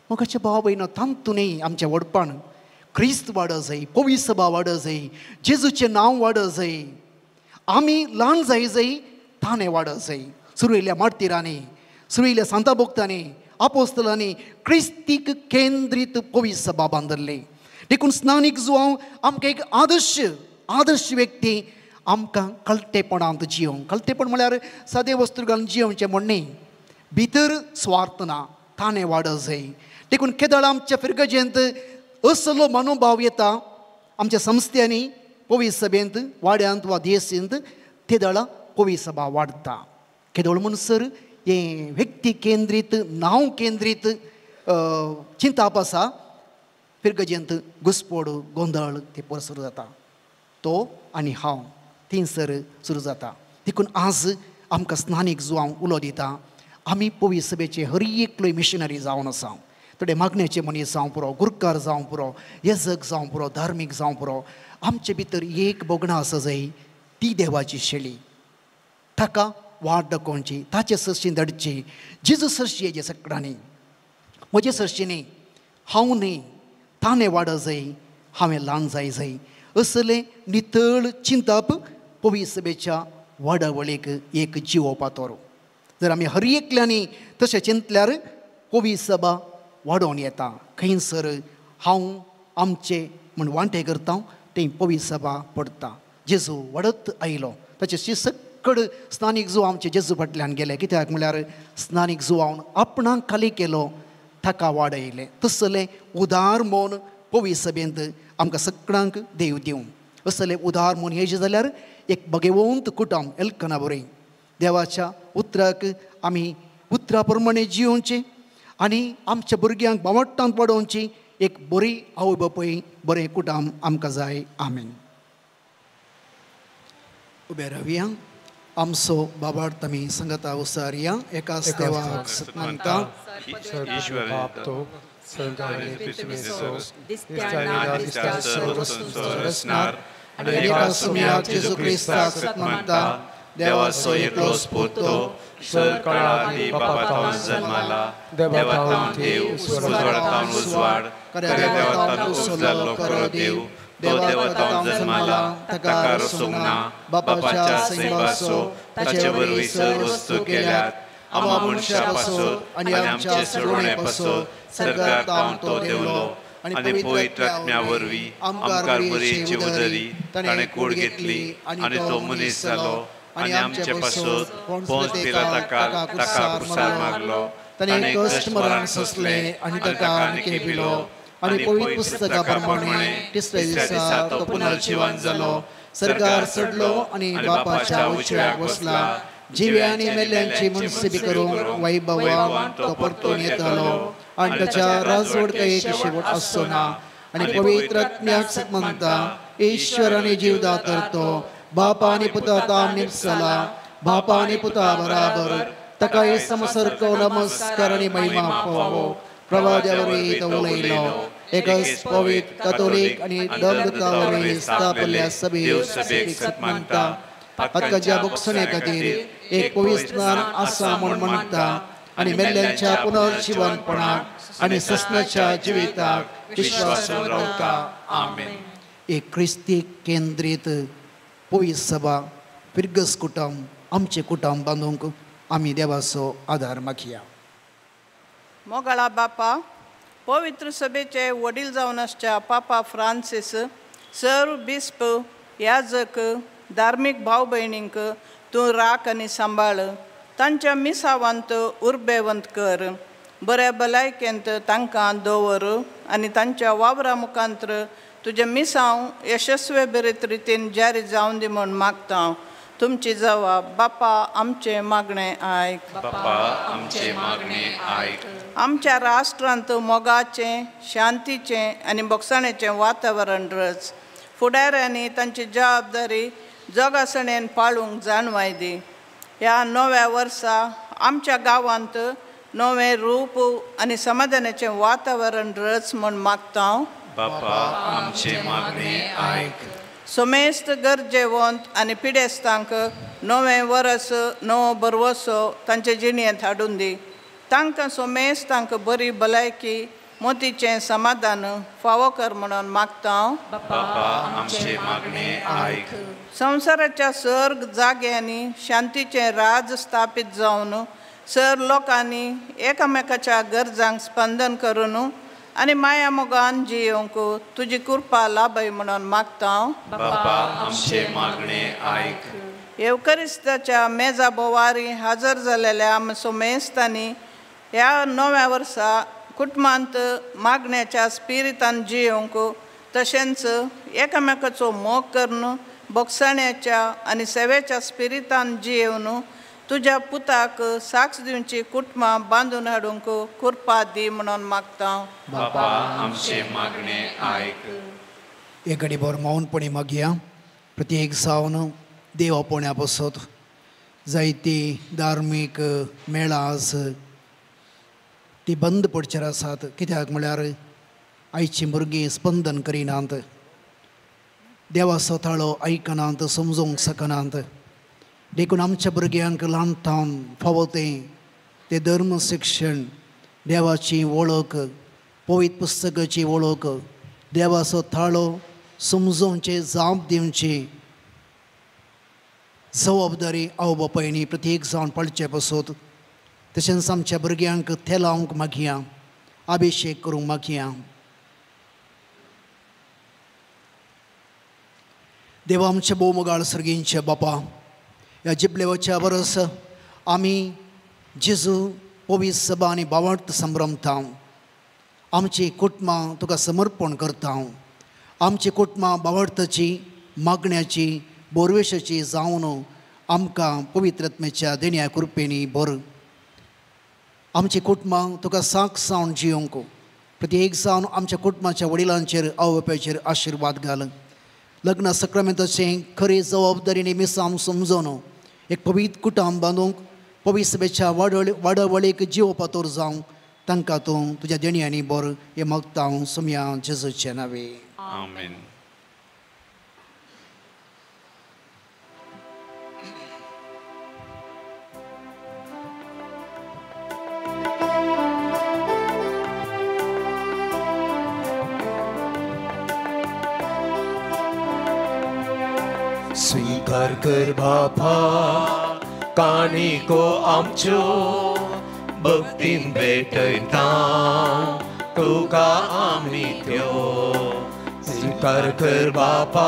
मोगाचे भाव भयणो, तांतून न्ही आमचें व्हडपण. क्रिस्त वाड जाय, पवी सभा वाड जाय, जेजूचें नांव वाड जाय, आमी ल्हान जाय जाय, ताणें वाड जाय. सुरयल्या मार्तिरांनी, सुरयल्या सांता भोक्तांनी, आपोस्तलांनी क्रिस्तीक केंद्रीत पवी सभा बांदिल्ली. देखून स्नानीक जुवांव आमकां एक आदर्श, आदर्श व्यक्ती आमकां कळटेपणांत जियोवंक. कळटेपण म्हळ्यार सादें वस्तू घालून जियोवचें म्हण न्ही, भितर स्वार्थ ना, ताणें वाड जाय. देखून केदळ आमच्या फिरगजेंत असलो मनोभाव येता, आमच्या संस्थ्यांनी पवी सभेंत वाड्यांत वा देशींत तेदळा पवी सभा वाडटा. केदोळ म्हणसर हें व्यक्ती केंद्रीत नांव केंद्रीत चिंताप आसा फिरगजेंत घुसपोड गोंदळ ते पर सुरू जाता. तो आनी हांव थंयसर सुरू जाता. देखून आज आमकां स्नानीक जुवांव उलो दिता आमी पवी सभेचे हर एकलोय मिशनरी जावन आसा. थोडे मागण्याचे मनीस जावं पुरो, गुरकार जावं पुरो, येजक जावं पुरो, धार्मीक जावं पुरो, आमचे भितर एक भोगणां आसा जाय ती देवाची शेळी ताका वाट दाखोवची, ताचे सरशी धाडची. जेजू सरशी हेजे सगळ्यांनी म्हजे सरशी न्ही, हांव न्ही, ताणें वाड जाय, हांवें ल्हान जाय जाय असलें नितळ चिंतप पवी सभेच्या वाडावळीक एक जिवो पातोर. जर आमी हर एकल्यांनी तशें चिंतल्यार पवी सभा वाडोवन येता. खंयसर हांव आमचे म्हूण वांटे करता थंय पवी सभा पडटा. जेजू वाडत आयलो ताचे सकड स्नानीक जुवांव आमचे जेजू फाटल्यान गेले. कित्याक म्हळ्यार स्नानीक जुवावन आपणाक खाली केलो ताका वाड आयलें. तसलें उदार मन पवी सभेंत आमकां सगळ्यांक देव दिवं. असलें उदार मन येयचें जाल्यार एक बगेवंत कुटुंब एलकना बरें देवाच्या उतराक आमी उतरा प्रमाणे जियोवचें आनी आमच्या भुरग्यांक बावट्टांत वाडोवची एक बरी आवय बापूय बरें कुटुंब आमकां जाय. आमेन. उबे रावया. आमचो बाबार्थ आमी संगता उसारया. एकाच देवाक सत मानता, जेजू क्रिस्ताक सत मानता, देवाचो एकलोच पूत तो सरकाळादी बापा जन्माला, देवातावन देव, उजवाडातावन उजवाड, खऱ्या देवातावन उपजाल्लो खरो देव, तो देवातावन जन्माला, ताका रचूंक ना, बापाच्या सैबाचो, ताचे वरवीं सर्व वस्तू केल्यात, आमकां मनशां पासत आनी आमचे सोडोवणे पासत सरकारांत तो देंवलो आनी पवित्र आत्म्या वरवीं आमकां मरेची उदरी ताणें कूड घेतली आनी तो मनीस जालो आनी आमचे पासत पोंस पिलाताका ताका कुसार मारलो, ताणें कश्ट मरण सोंसलें आनी ताका केपिलो आनी पवित्र पुस्तका प्रमाणे तिसऱ्या दिसा तो पुनर्जिवन जालो, सरकार चडलो आनी बापाच्या उजव्याक बसला. जिव्या आनी मेल्ल्यांची मुनसिबी करूंक वैभवान तो परतून येतलो आनी ताच्या राजवटकायेक शेवट आसचो ना. आनी पवित्र आत्म्याक मानता, ईश्वर आनी जीवदातर तो बापा आनी पुता ताम निपसला, बापा आनी पुता बराबर ताका समसरको नमस्कार आनी महिमा फावो. प्रवाद्या वरवीं तो उलयलो, एकच पवित्र कातोलीक आनी दमदूता वरवीं स्थापल्ल्या सभेक सत मानता, पातकाच्या भोगसणे खातीर एक पवित्र स्नान आसा म्हूण म्हणटा आनी मेल्ल्यांच्या पुनर्जिवनपणाक आनी ससनाच्या जिविताक विश्वास रावता. आमेन. एक क्रिस्ती केंद्रीत पवित्र सभा फिरगस कुटुंब आमचें कुटुंब बांदूंक आमी देवाचो आदार मागया. मोगाळा बापा, पवित्र सभेचे वडील जावन आसच्या पापा फ्रांसीस, सर्व बिस्प, याजक, धार्मीक भाव भयणींक तूं राख आनी सांबाळ, तांच्या मिसावांत उर्बेवंत कर, बऱ्या भलायकेंत तांकां दवर आनी तांच्या वावरा मुखांत्र तुजें मिसांव यशस्वी बरेत रितीन जारी जावन दी म्हूण मागता. तुमची जवाब बापा आमचें मागणें आयक. बापा आमचें मागणें आयक. आमच्या राष्ट्रांत मोगाचें, शांतीचें आनी भोगसणेचें वातावरण रच. फुडाऱ्यांनी तांची जबाबदारी जोगासणेन पाळूंक जाणवाय दी. ह्या नव्या वर्सा आमच्या गांवांत नवें रूप आनी समाधानाचें वातावरण रच म्हूण मागता. बापा आमचें मागणें आयक. समेस्त गरजेवंत आनी पिडेस्तांक नवें वरस, नवो भरवसो तांचे जिणेंत हाडून दी. तांकां समेस्तांक बरी भलायकी, मोतीचें समाधान फावो कर म्हणून मागता. बापा आमचें मागणें आयक. संवसाराच्या सर्ग जाग्यांनी शांतीचें राज स्थापीत जावन सर लोकांनी एकामेकाच्या गरजांक स्पंदन करून आनी माया मोगान जियोवंक तुजी कृपा लाभय म्हणून मागता. बापा आमचें मागणें आयक. येवकरिस्ताच्या मेजा बोवारी हाजर जालेल्या आम सोमेस्तांनी ह्या नव्या वर्सा कुटुंबांत मागण्याच्या स्पिरितान जियोवंक तशेंच एकामेकाचो मोग करून बोगसाण्याच्या आनी सेवेच्या स्पिरितान जियेवन तुज्या पुताक साक्ष दिवची कुटुंबां बांदून हाडूंक कृपा दी म्हणून मागता. बापा आमचे मागणे आयक. एक घडीभर मौनपणी मागया. प्रत्येक जावन देव आपोवण्या पासत जायती धार्मीक मेळां आज ती बंद पडचेर आसात. कित्याक म्हळ्यार आयची भुरगीं स्पंदन करिनात, देवाचो ताळो आयकनात, समजूंक शकनात. देखून आमच्या भुरग्यांक ल्हान थावन फावो तें ते धर्म शिक्षण, देवाची वळख, पवित्र पुस्तकाची वळख, देवाचो ताळो समजोवचे, जाप दिवची जबाबदारी आवय बापायनी प्रत्येक जावन पाळचे पासत. तशेंच आमच्या भुरग्यांक थेलावंक मागया, अभिशेक करूंक मागया. देवा आमच्या भोवमोगाळ सर्गींच्या बापा, ह्या जिबलेवाच्या बरस आमी जेजू पवित्र सभा आनी भावार्थ संभ्रमता. आमची कुटुंबां तुका समर्पण करता. आमची कुटुंबां भावार्थाची, मागण्याची, बोरवेशाची जावन आमकां पवित्रत्मेच्या देण्या कृपेनी भर. आमची कुटुंबां तुका साक जावन जियोंक प्रत्येक जावन आमच्या कुटुंबाच्या वडिलांचेर, आवय बापायचेर आशिर्वाद घाल. लग्न सक्रामेंताचें खरी जबाबदारीने मिसांव समजून एक पवित्र कुटुंब बांदूंक पवित्र सभेच्या वाडावळीक जिवो पातोर जावं तांकां तूं तुज्या देण्यांनी बर हें मागता हांव सोम्या जेजूचे नांवे. आमेन. स्वीकार कर बापा काणिको आमच्यो भक्तीन भेटयता तुका आमी त्यो. स्वीकार कर बापा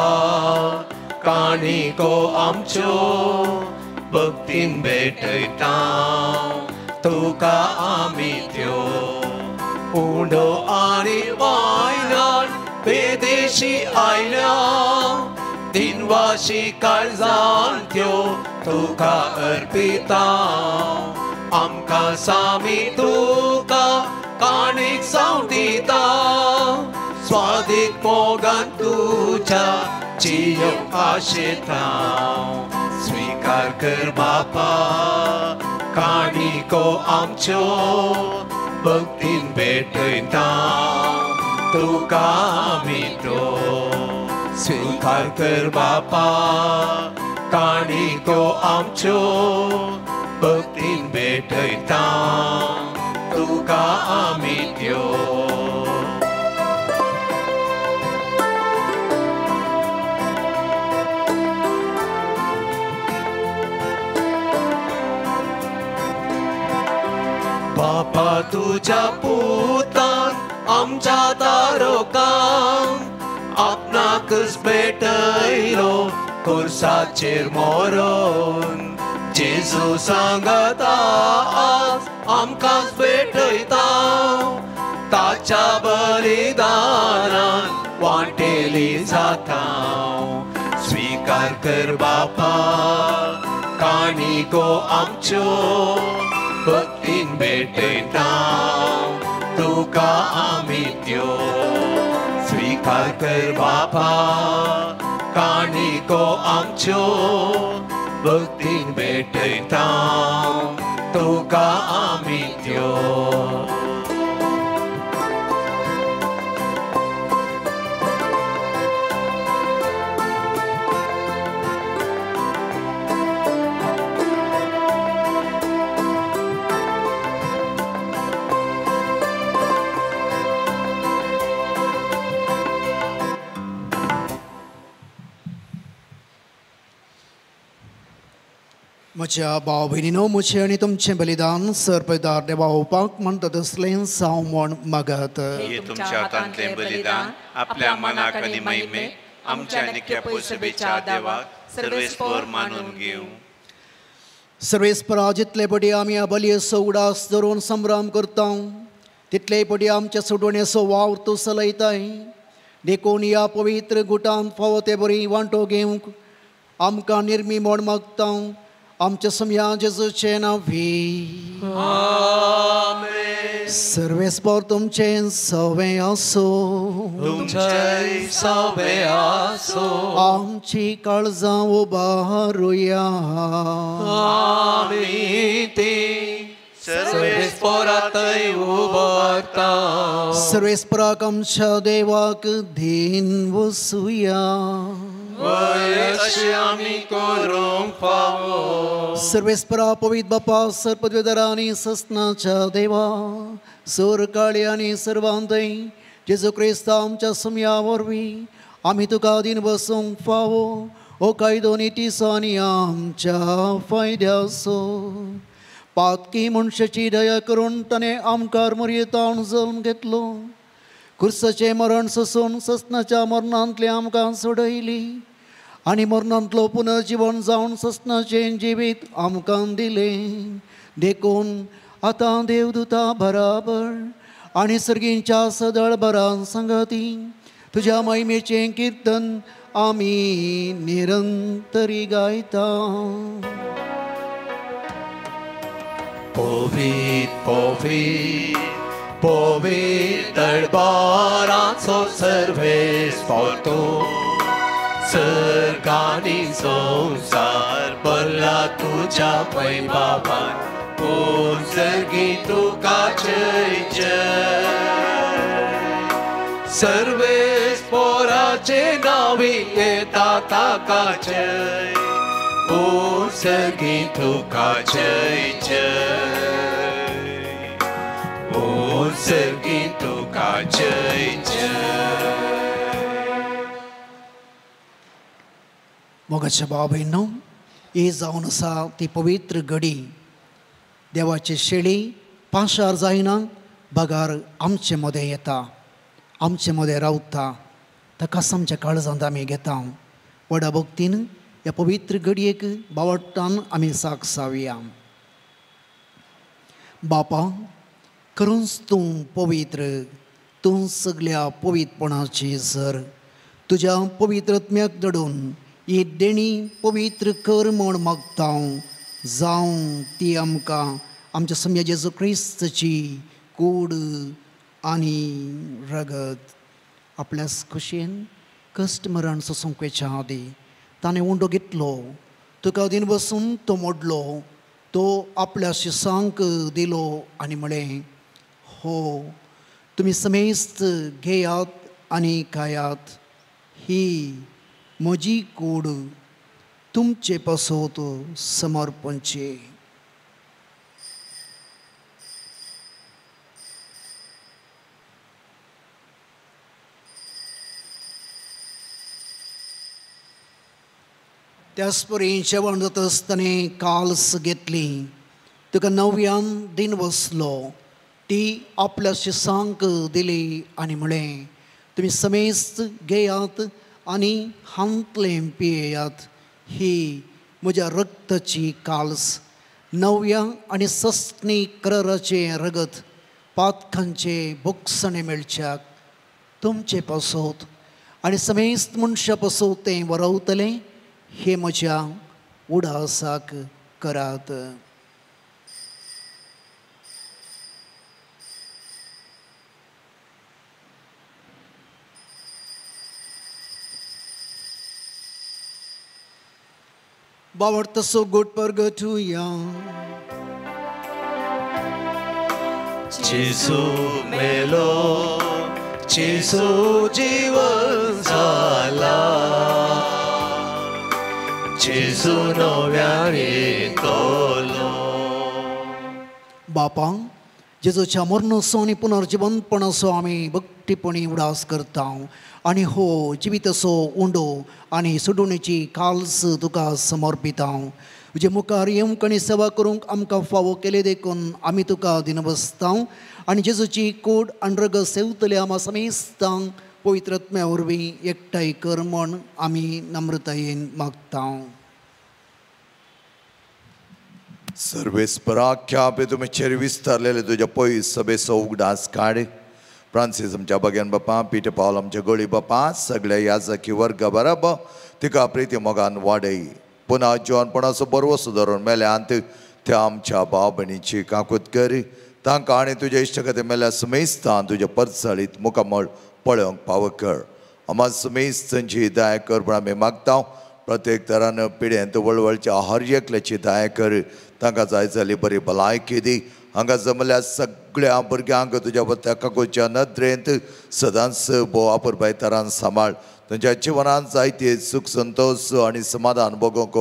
काणिको आमच्यो भक्तीन भेटयता तुका आमी त्यो. उंडो आनी वायनान बेदेशी आयल्या दिनवाशी काळजान त्यो तुका अर्पिता. आमकां सामी तुका काणीक जावं दिता स्वादीक मोगान तुज्या जियोंक आशेता. स्वीकार कर बापा काणिको आमच्यो भक्तीन भेटयता तुका आमी त्यो. स्वीकार कर बापा काणिको आमच्यो भक्तीन भेटयता तुका आमी त्यो. बापा तुज्या पुतान आमच्या तारोकान आपणाकच भेटयलो खुर्साचेर मरोन. जेजू सांगता आज आमकांच भेटयता ताच्या बलिदानान वांटेली जाता. स्वीकार कर बापा काणिको आमच्यो भक्तीन भेटयता तुका आमी त्यो. स्वीकार कर बापा काणिको आमच्यो भक्तीन भेटयता तुका आमी त्यो. म्हज्या भाव भयणीनो, म्हजें आनी तुमचें बलिदान सरपदार देवा ओवपाक म्हणटा तसलें साव म्हण मागात. हे तुमच्या हातांतलें बलिदान आपल्या मनाक आनी महिमेक आमच्या निक्या पयसुबेच्या देवाक सर्वेस्पर मानून घेवं. सर्वेस्परा, जितले पटी आमी ह्या बलयेचो उडास धरून संभ्रम करता तितले पटी आमच्या सुटवणेचो वावर तूं चलयताय. देखून ह्या पवित्र गुटांत फावो ते बरी वांटो घेवंक आमकां निर्मी म्हण मागता आमच्या समया जेजूचें नांवी. सर्वेस्पर तुमचें सवें आसूं. तुमचें सवें आसूं. आमची काळजां उबारुया. आमी ती सर्वेस्परातय उबारता. सर्वेस्पराक आमच्या देवाक धीन वसुया. अशें आमी करूंक फावो. सर्वेस्परा पवित्र बापा सर्पद्वेदरा आनी ससनाच्या देवा सोर काळी आनी सर्वांतय जेजू क्रिस्ता आमच्या सुमया वरवीं आमी तुका दीन बसूंक फावो हो कायदो नितीचो आनी आमच्या फायद्याचो. पातकी मनशाची दया करून ताणें आमकां मरयेतावन जल्म घेतलो. कुर्साचें मरण सोसून ससनाच्या मरणांतलें आमकां सोडयली आनी मरणांतलो पुनर्जीवन जावन ससनाचें जिवीत आमकां दिलें. देखून आतां देवदूता बराबर आनी सर्गींच्या सदळ बरान सांगाती तुज्या महिमेचें किर्तन आमी निरंतरी गायता. पवित्र पवित्र पवित्र बाराचो सर्वेस्पर तूं सर्गानी संवसार भरला तुज्या वैभवान कोण सर्गी तुका जय जय. सर्वेस्पराचे नांवी येता ताका जय कोण सर्गी तुका जय जय कोण सर्गी तुका जय जय. मोगाच्या बाबींनो, ही जावन आसा ती पवित्र घडी. देवाची शेळी पाशार जायना बगार आमचे मदें येता, आमचे मदें रावता. ताकाच आमच्या काळजांत आमी घेता. व्हडा भक्तीन ह्या पवित्र घडयेक बावट्टान आमी साक सावया. बापा, खरोच तूं पवित्र, तूं सगल्या पवित्रपणाची सर. तुज्या पवित्रत्म्याक दडून ही देणी पवित्र कर म्हण मागता. जावं ती आमकां आमच्या समया जेजू क्रिस्ताची कूड आनी रगत. आपल्याच खोशयेन कश्ट मरण सोसूंक वयच्या आदीं ताणें उंडो घेतलो, तुका दिन बसून तो मोडलो, तो आपल्या शिसांक दिलो आनी म्हळें, हो तुमी समेस्त घेयात आनी खायात, ही म्हजी कूड तुमचे पासत समर्पणची. त्याच परी जेवण जाता आसतना काल्स घेतली, तुका नव्यान दिन बसलो, ती आपल्या शिसांक दिली आनी म्हळें, तुमी समेस्त घेयात आनी हांतलें पियेयात, ही म्हज्या रक्ताची काल्स, नव्या आनी सस्नी कराराचें रगत पातकांचे भोगसणे मेळच्याक तुमचे पासत आनी समेस्त मनशां पासत तें वरवतलें. हे म्हज्या उडासाक करात. बावडतो गोट परगटुया. जेजू मेलो, जेजू जीवन जाला, जेजू नव्यान येतलो. बापा, जेजूच्या मरणाचो आनी पुनर्जिवनपणाचो आमी भक्तीपणी उडास करता आनी हो जिविताचो उंडो आनी सुडवणेची काल्स तुका समर्पिता. तुजे मुखार येवंक आनी सेवा करूंक आमकां फावो केले देखून आमी तुका दिनबसता आनी जेजूची कोड आनी रगत सेवतले आमा समेस्तांक पवित्र आत्म्या वरवीं एकठांय कर म्हण आमी नम्रतायेन मागता. सर्वेस्पराख्या पे तुमी चेर विस्तारलेले तुज्या पयस सभेचो उगडास काड. फ्रांसीस आमच्या बगेन बापा, पीटर पावल आमच्या गोळी बापा, सगळ्या याजकी वर्ग बराबर तिका प्रिती मोगान वाडय. पुन्हा जिवनपणाचो बरवसो धरून मेल्यांत त्या आमच्या भाव भयणीची काकूत कर. तांकां आनी तुज्या इश्टगती मेल्या सुमेस्तान तुज्या परजळीत मुखामळ पळोवंक पावो कर. आमा सुमेस्त तांची दया कर म्हूण आमी मागता. प्रत्येक तरान पिड्यांत वळवळच्या हर एकल्याची दया कर. तांकां जाय जाली बरी भलायकी दी. हांगा जमल्या सगळ्या भुरग्यांक तुज्या वत्या काकूच्या नदरेंत सदांच भोव अपुरबाय तरान सांबाळ. तांच्या जिवनांत जायते सुख संतोश आनी समाधान भोगोवंक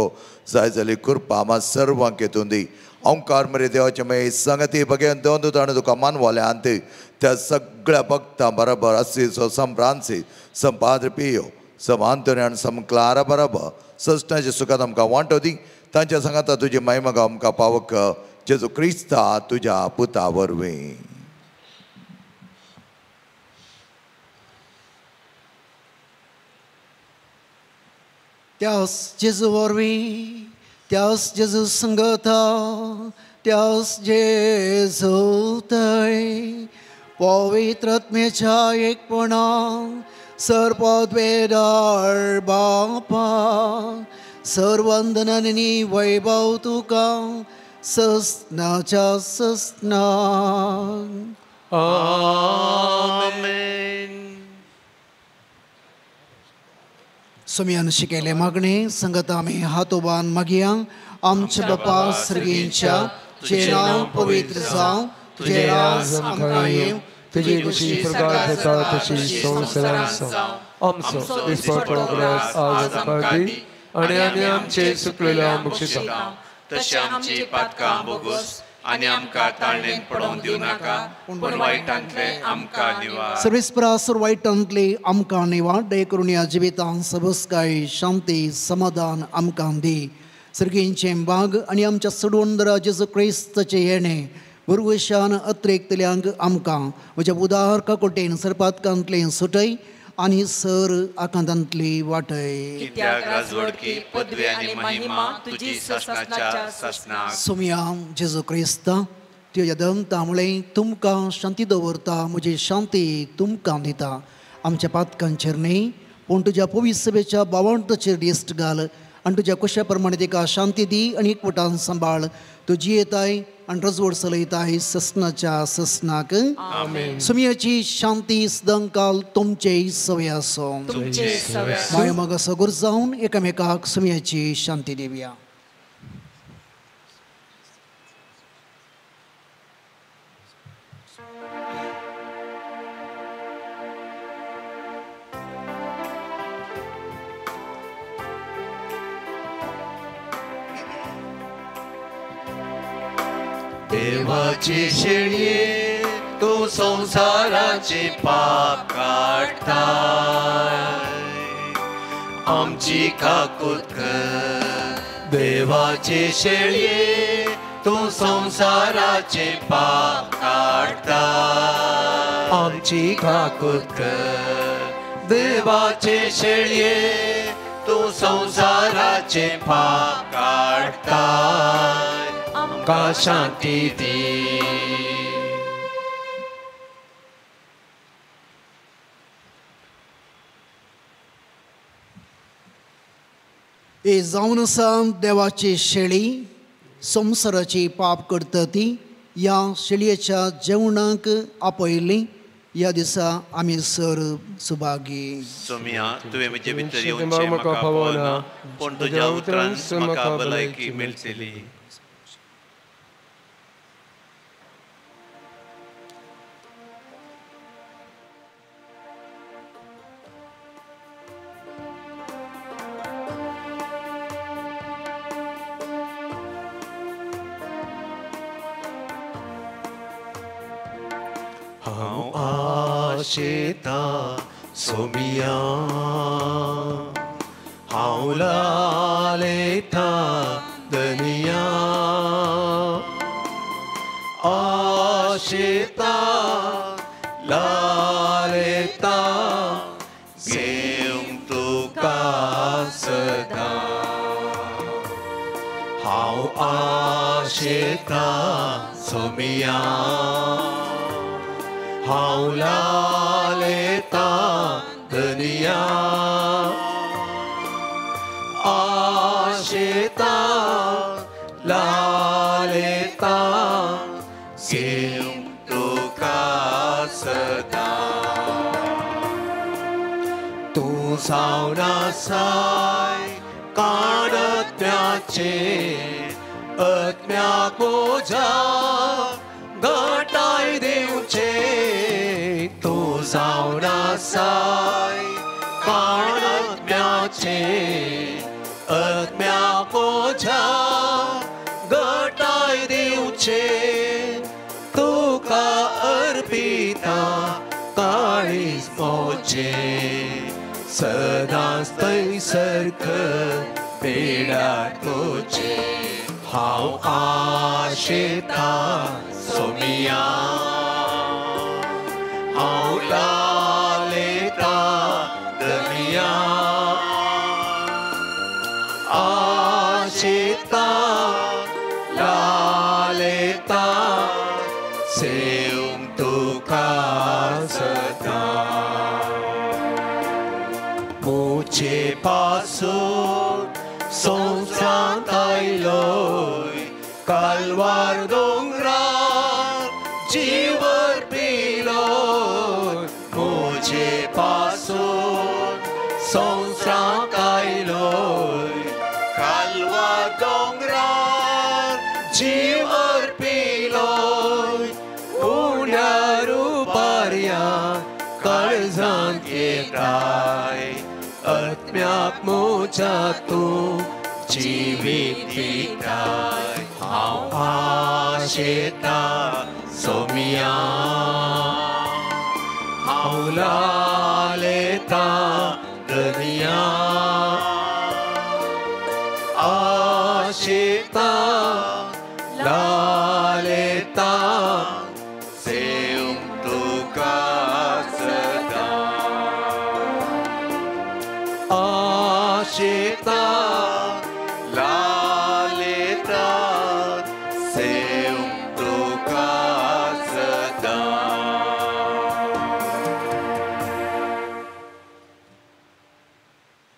जाय जाली कृपा आमा सर्वांक हेतून दी. ओंकार मरे देवाचे मागीर संगती बगेन दोन ताणें तुका मानवल्यांत त्या सगळ्या भक्तां बरोबर आसिसो सम फ्रांसीस, सम पाद्र पियो, सम आंतोनी आनी सम क्लारा बरोबर सस्नाच्या सुखांत आमकां वांटो दी. तांच्या सांगाता तुजी महिमा आमकां पावक जेजू क्रिस्ता तुज्या पुता वरवीं. त्यास जेजू वरवीं, त्यास जेजू संगता, त्यास जेजू थंय पवित्र आत्म्याच्या एकपणान सर्वद्वेदार बापा सर्वंदनानी वैभव तुका सस्नाच्या सस्ना. आमेन. सुमयान शिकयले मागणे संगत आमी हातोबान मागया. आमच्या बापा सर्गींच्या, तुजें नांव पवित्र जावं, तुजें राज आमकां येवं, तुजी खुशी स्वर्गात जाता तशी संवसारांत जावं. आमचो दिसपट्टो ग्रास आज आमकां दी आनी आमी आमचे चुकलेल्या बक्षिता तशें आमची पातकां बोगोस आनी आमकां ताळणेन पडोवन दिवं नाका, पूण वायटांतले आमकां निवार. सर्वेस्परासर वायटांतले आमकां निवार. दया करून ह्या जिवितांत सबस्काय शांती समाधान आमकां दी. सर्गींचें बाग आनी आमच्या सडवंदरा जेजू क्रिस्ताचें येणें भुरगुशान अत्रेकतल्यांक आमकां म्हज्या उदार काकोटेन सरपातकांतलें सुटय आनी सर आकांतांतली वाटय. कित्याक राजवडकी पदवी आनी महिमा तुजी सासणाच्या सासणाक. सोमया जेजू क्रिस्ता तुज्या दंतामुळे तुमकां शांती दवरता, म्हजी शांती तुमकां दिता. आमच्या पातकांचेर न्हय पूण तुज्या पवित्र सभेच्या बावंटाचेर दिश्ट घाल आनी तुज्या कुशा प्रमाणे तिका शांती दी आनी एकवटान सांबाळ. तूं जियेताय आनी रजवड चलयताय ससनाच्या ससनाक. सुमयाची शांती सदांकाल तुमचे सवय आसूं. माया मग सगूर जावन एकामेकाक सुमयाची शांती दिवया. देवाची शेळये तूं संवसाराचे पाप काडटाय, आमची काकूत कर. देवाची शेळये तूं संवसाराचे पाप काडटाय, आमची काकूत कर. देवाचे शेळये तूं संवसाराचे पाप काडटाय, आमकां शांती दी. ही जावन आसा देवाची शेळी संवसाराची पाप करता ती. ह्या शेळयेच्या जेवणाक आपयली. ह्या दिसा आमी सर सुभागी. सोमिया तुवें म्हजे भितर येवचें म्हाका फावना, पूण तुज्या उतरान म्हाका भलायकी मेळटली. हांव आशेता सोमिया, हांव लालेता दनिया, आशेता लालेता घेवंक तुका सदां. हांव आशेता सोमिया, हांव लालेता धनिया आशेता लालेता सेवंक तुका सदां तूं जावन आसाय काणत्म्याचे आत्म्याक म्हज्या घटाय दिवचे तूं जावन आसाय काणत्म्याचे आत्म्याक म्हज्या घटाय दिवचे तुका अर्पिता काळीज म्हजें सदांच थंयसर पेडार तुजें हांव आशेता सोमिया हांव लालेता धनिया आशेता लालेता सेवंक तुका सदां म्हजे पासून संवसारांत आयलोय कालवार दोंगरार जीव अर्पिलोय म्हजे पासून संवसारांत आयलोय कालवार दोंगरार जीव अर्पिलोय उण्या रुपार्या काळजांत येताय आत्म्याक म्हज्या तूं जिवीत दिताय हांव आशेता सोमिया हांव लालेता धनिया आशेता लालेता सेवंक तुका सदां आशेता लालेता सेवंक तुका सदां.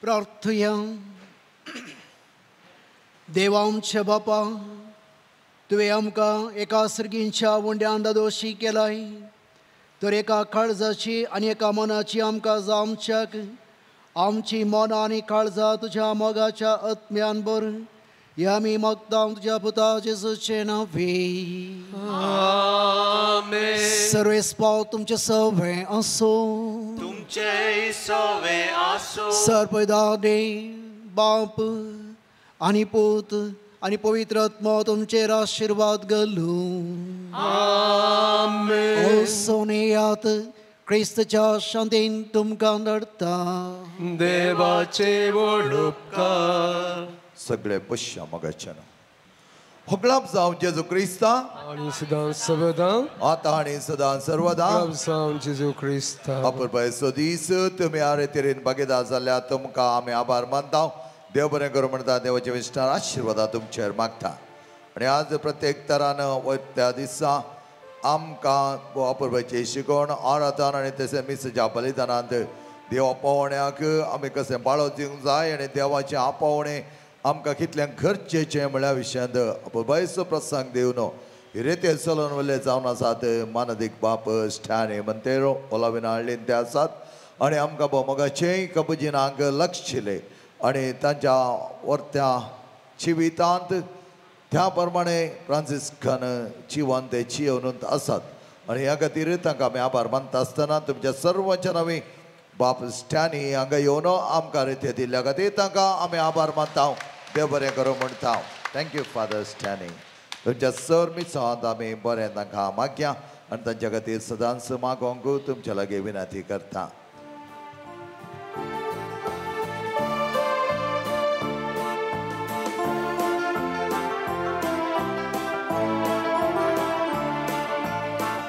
प्रार्थया. देवा आमच्या बापा, तुवें आमकां एका सर्गींच्या उंड्यान दादोशी केलाय तर एका काळजाची आनी एका मनाची आमकां जावच्याक आमची मनां आनी काळजां तुज्या मोगाच्या आत्म्यान भर. ह्या आमी मागता तुज्या पुता जेजूचे नांवे. आमेन. सर्वेस्पाव तुमचें सवें आसूं. तुमचें सवें आसूं. सर्पदा बाप आनी पूत आनी पवित्र आत्मो तुमचेर आशिर्वाद घालूं. आमेन. सोनेयात क्रिस्तच्या शांतीन तुमकां धाडटा. देवाचे व्हड उपकार. सगळे पश्या मगाच्यान होगळाप जावं जेजू क्रिस्ता आनी सदां सर्वदा आतां आनी सदां सर्वदा जावं जेजू क्रिस्ता. अपुरबायेचो दीस तुमी आरे तेरेन भागीदार जाल्यार तुमकां आमी आभार मानता. देव बरें करूं म्हणटा. देवाचे विस्तार आशिर्वादा तुमचेर मागता. आनी आज प्रत्येक तरान त्या दिसा आमकां अपुरबायेची शिकवण आराधन आनी तशें मिसाच्या बलिदानांत देव आपोवण्याक आमी कशें पाळो दिवंक जाय आनी देवाचें आपोवणें आमकां कितलें गरजेचें म्हळ्या विशयांत अपुरबायेचो प्रसंग दिवन रेते चलोवन वयले जावन आसात मानदीक बाप स्टॅनी मंतेरो ओलाविना हाडलीन ते आसात आनी आमकां भोमोगाचेंय कबुजिनांक लक्ष दिलें आनी तांच्या वर्त्या जिवितांत त्या प्रमाणे फ्रांसिस्कान जिवन ते जियोवन आसात आनी ह्या खातीर तांकां आमी आभार मानता आसतना तुमच्या सर्वांच्या नांवी बाप स्टॅनी हांगा येवन आमकां रिते दिल्ल्या खातीर तांकां आमी आभार मानता. देव बरें करूं म्हणटा. Thank you father Stany. तुमच्या सर मिसांत आमी बरें तांकां मागया आनी तांच्या खातीर सदांच मागोंक तुमच्या लागीं विनंती करता.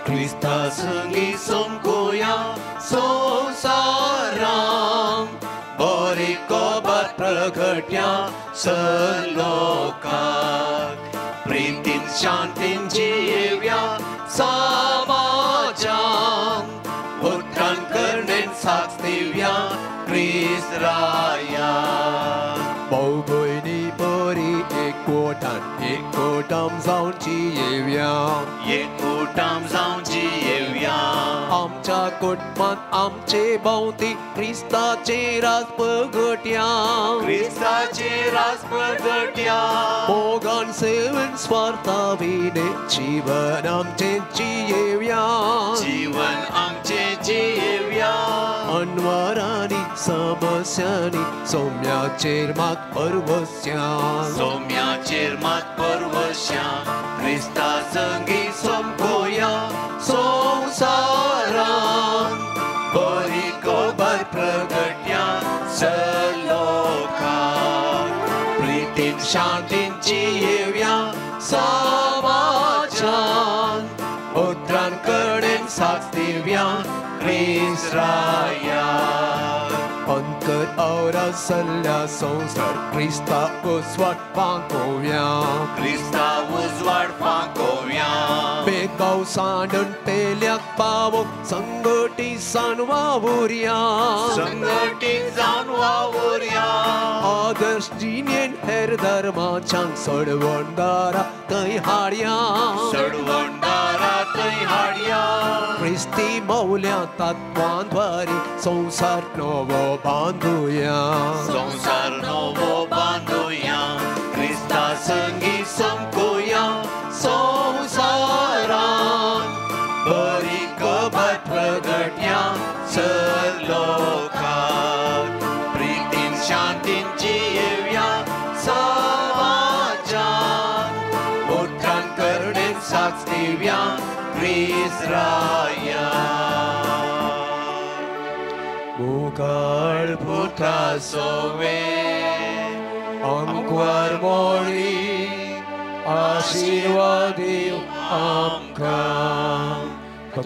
क्रिस्ता संगी संकोया संवसारां बरी खबर प्रगट्या सलोकाक प्रितीन शांतीन जियेव्या समाजान साक्ष दिवया क्रिस्त राया. भाव भयणी बरी एकवटान एकवटाम जावन जियेवया, एकवटाम जावन जियेवया. आमच्या कुटुंबांत आमचे भोंवती क्रिस्ताचे राज प्रगट्या, क्रिस्ताचे राज प्रगट्या. मोगान सेवेन स्वार्था विणे जीवन आमचें जियेवया, जीवन आमचें जियेवया. अनवरांनी समस्यांनी सौम्याचेर मात परवस्या, सौम्याचेर मात परवस्या. क्रिस्ता संगी समकोया संवसारान बरी खबर प्रगट्या सलोकान. प्रितीन शांतीन जियेवया समाजान, उतरान कडेन साक्ष दिवया क्रिस्त राया. अंतर औरा सल्ल्या संवसार क्रिस्ता उजवाड फांकोवया, क्रिस्ता उजवाड फांकोवया. बेगाव सांडून पेल्याक पावोवंक संगटी जावन वावुरया, संगटी जावन वावुरया. आदर्श जिणेन हेर धर्माच्यांक सडवणदारा थंय हाडया, सडवणदारा थंय हाडया. क्रिस्ती मौल्या तत्वांद्वारी संवसार नवो बांदुया, संवसार नवो बांदुया. क्रिस्ता संगी समकोया संवसारान बरी खबर प्रगट्या सलोकान. प्रितीन शांतीन जियेवया समाजान, उतरान करुणेन साक्ष दिवया क्रिस्त राया. मुखार पुता सोवे आमकां मोरी आशिर्वाद दिव आमकां.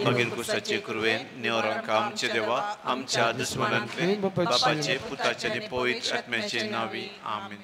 मागीर कुसाचे कुरवेन नेवरांक आमचे देवा आमच्या दुस्मनांतले बापाचे पुताचे आनी पवित्र आत्म्याचे नांवी आमेन.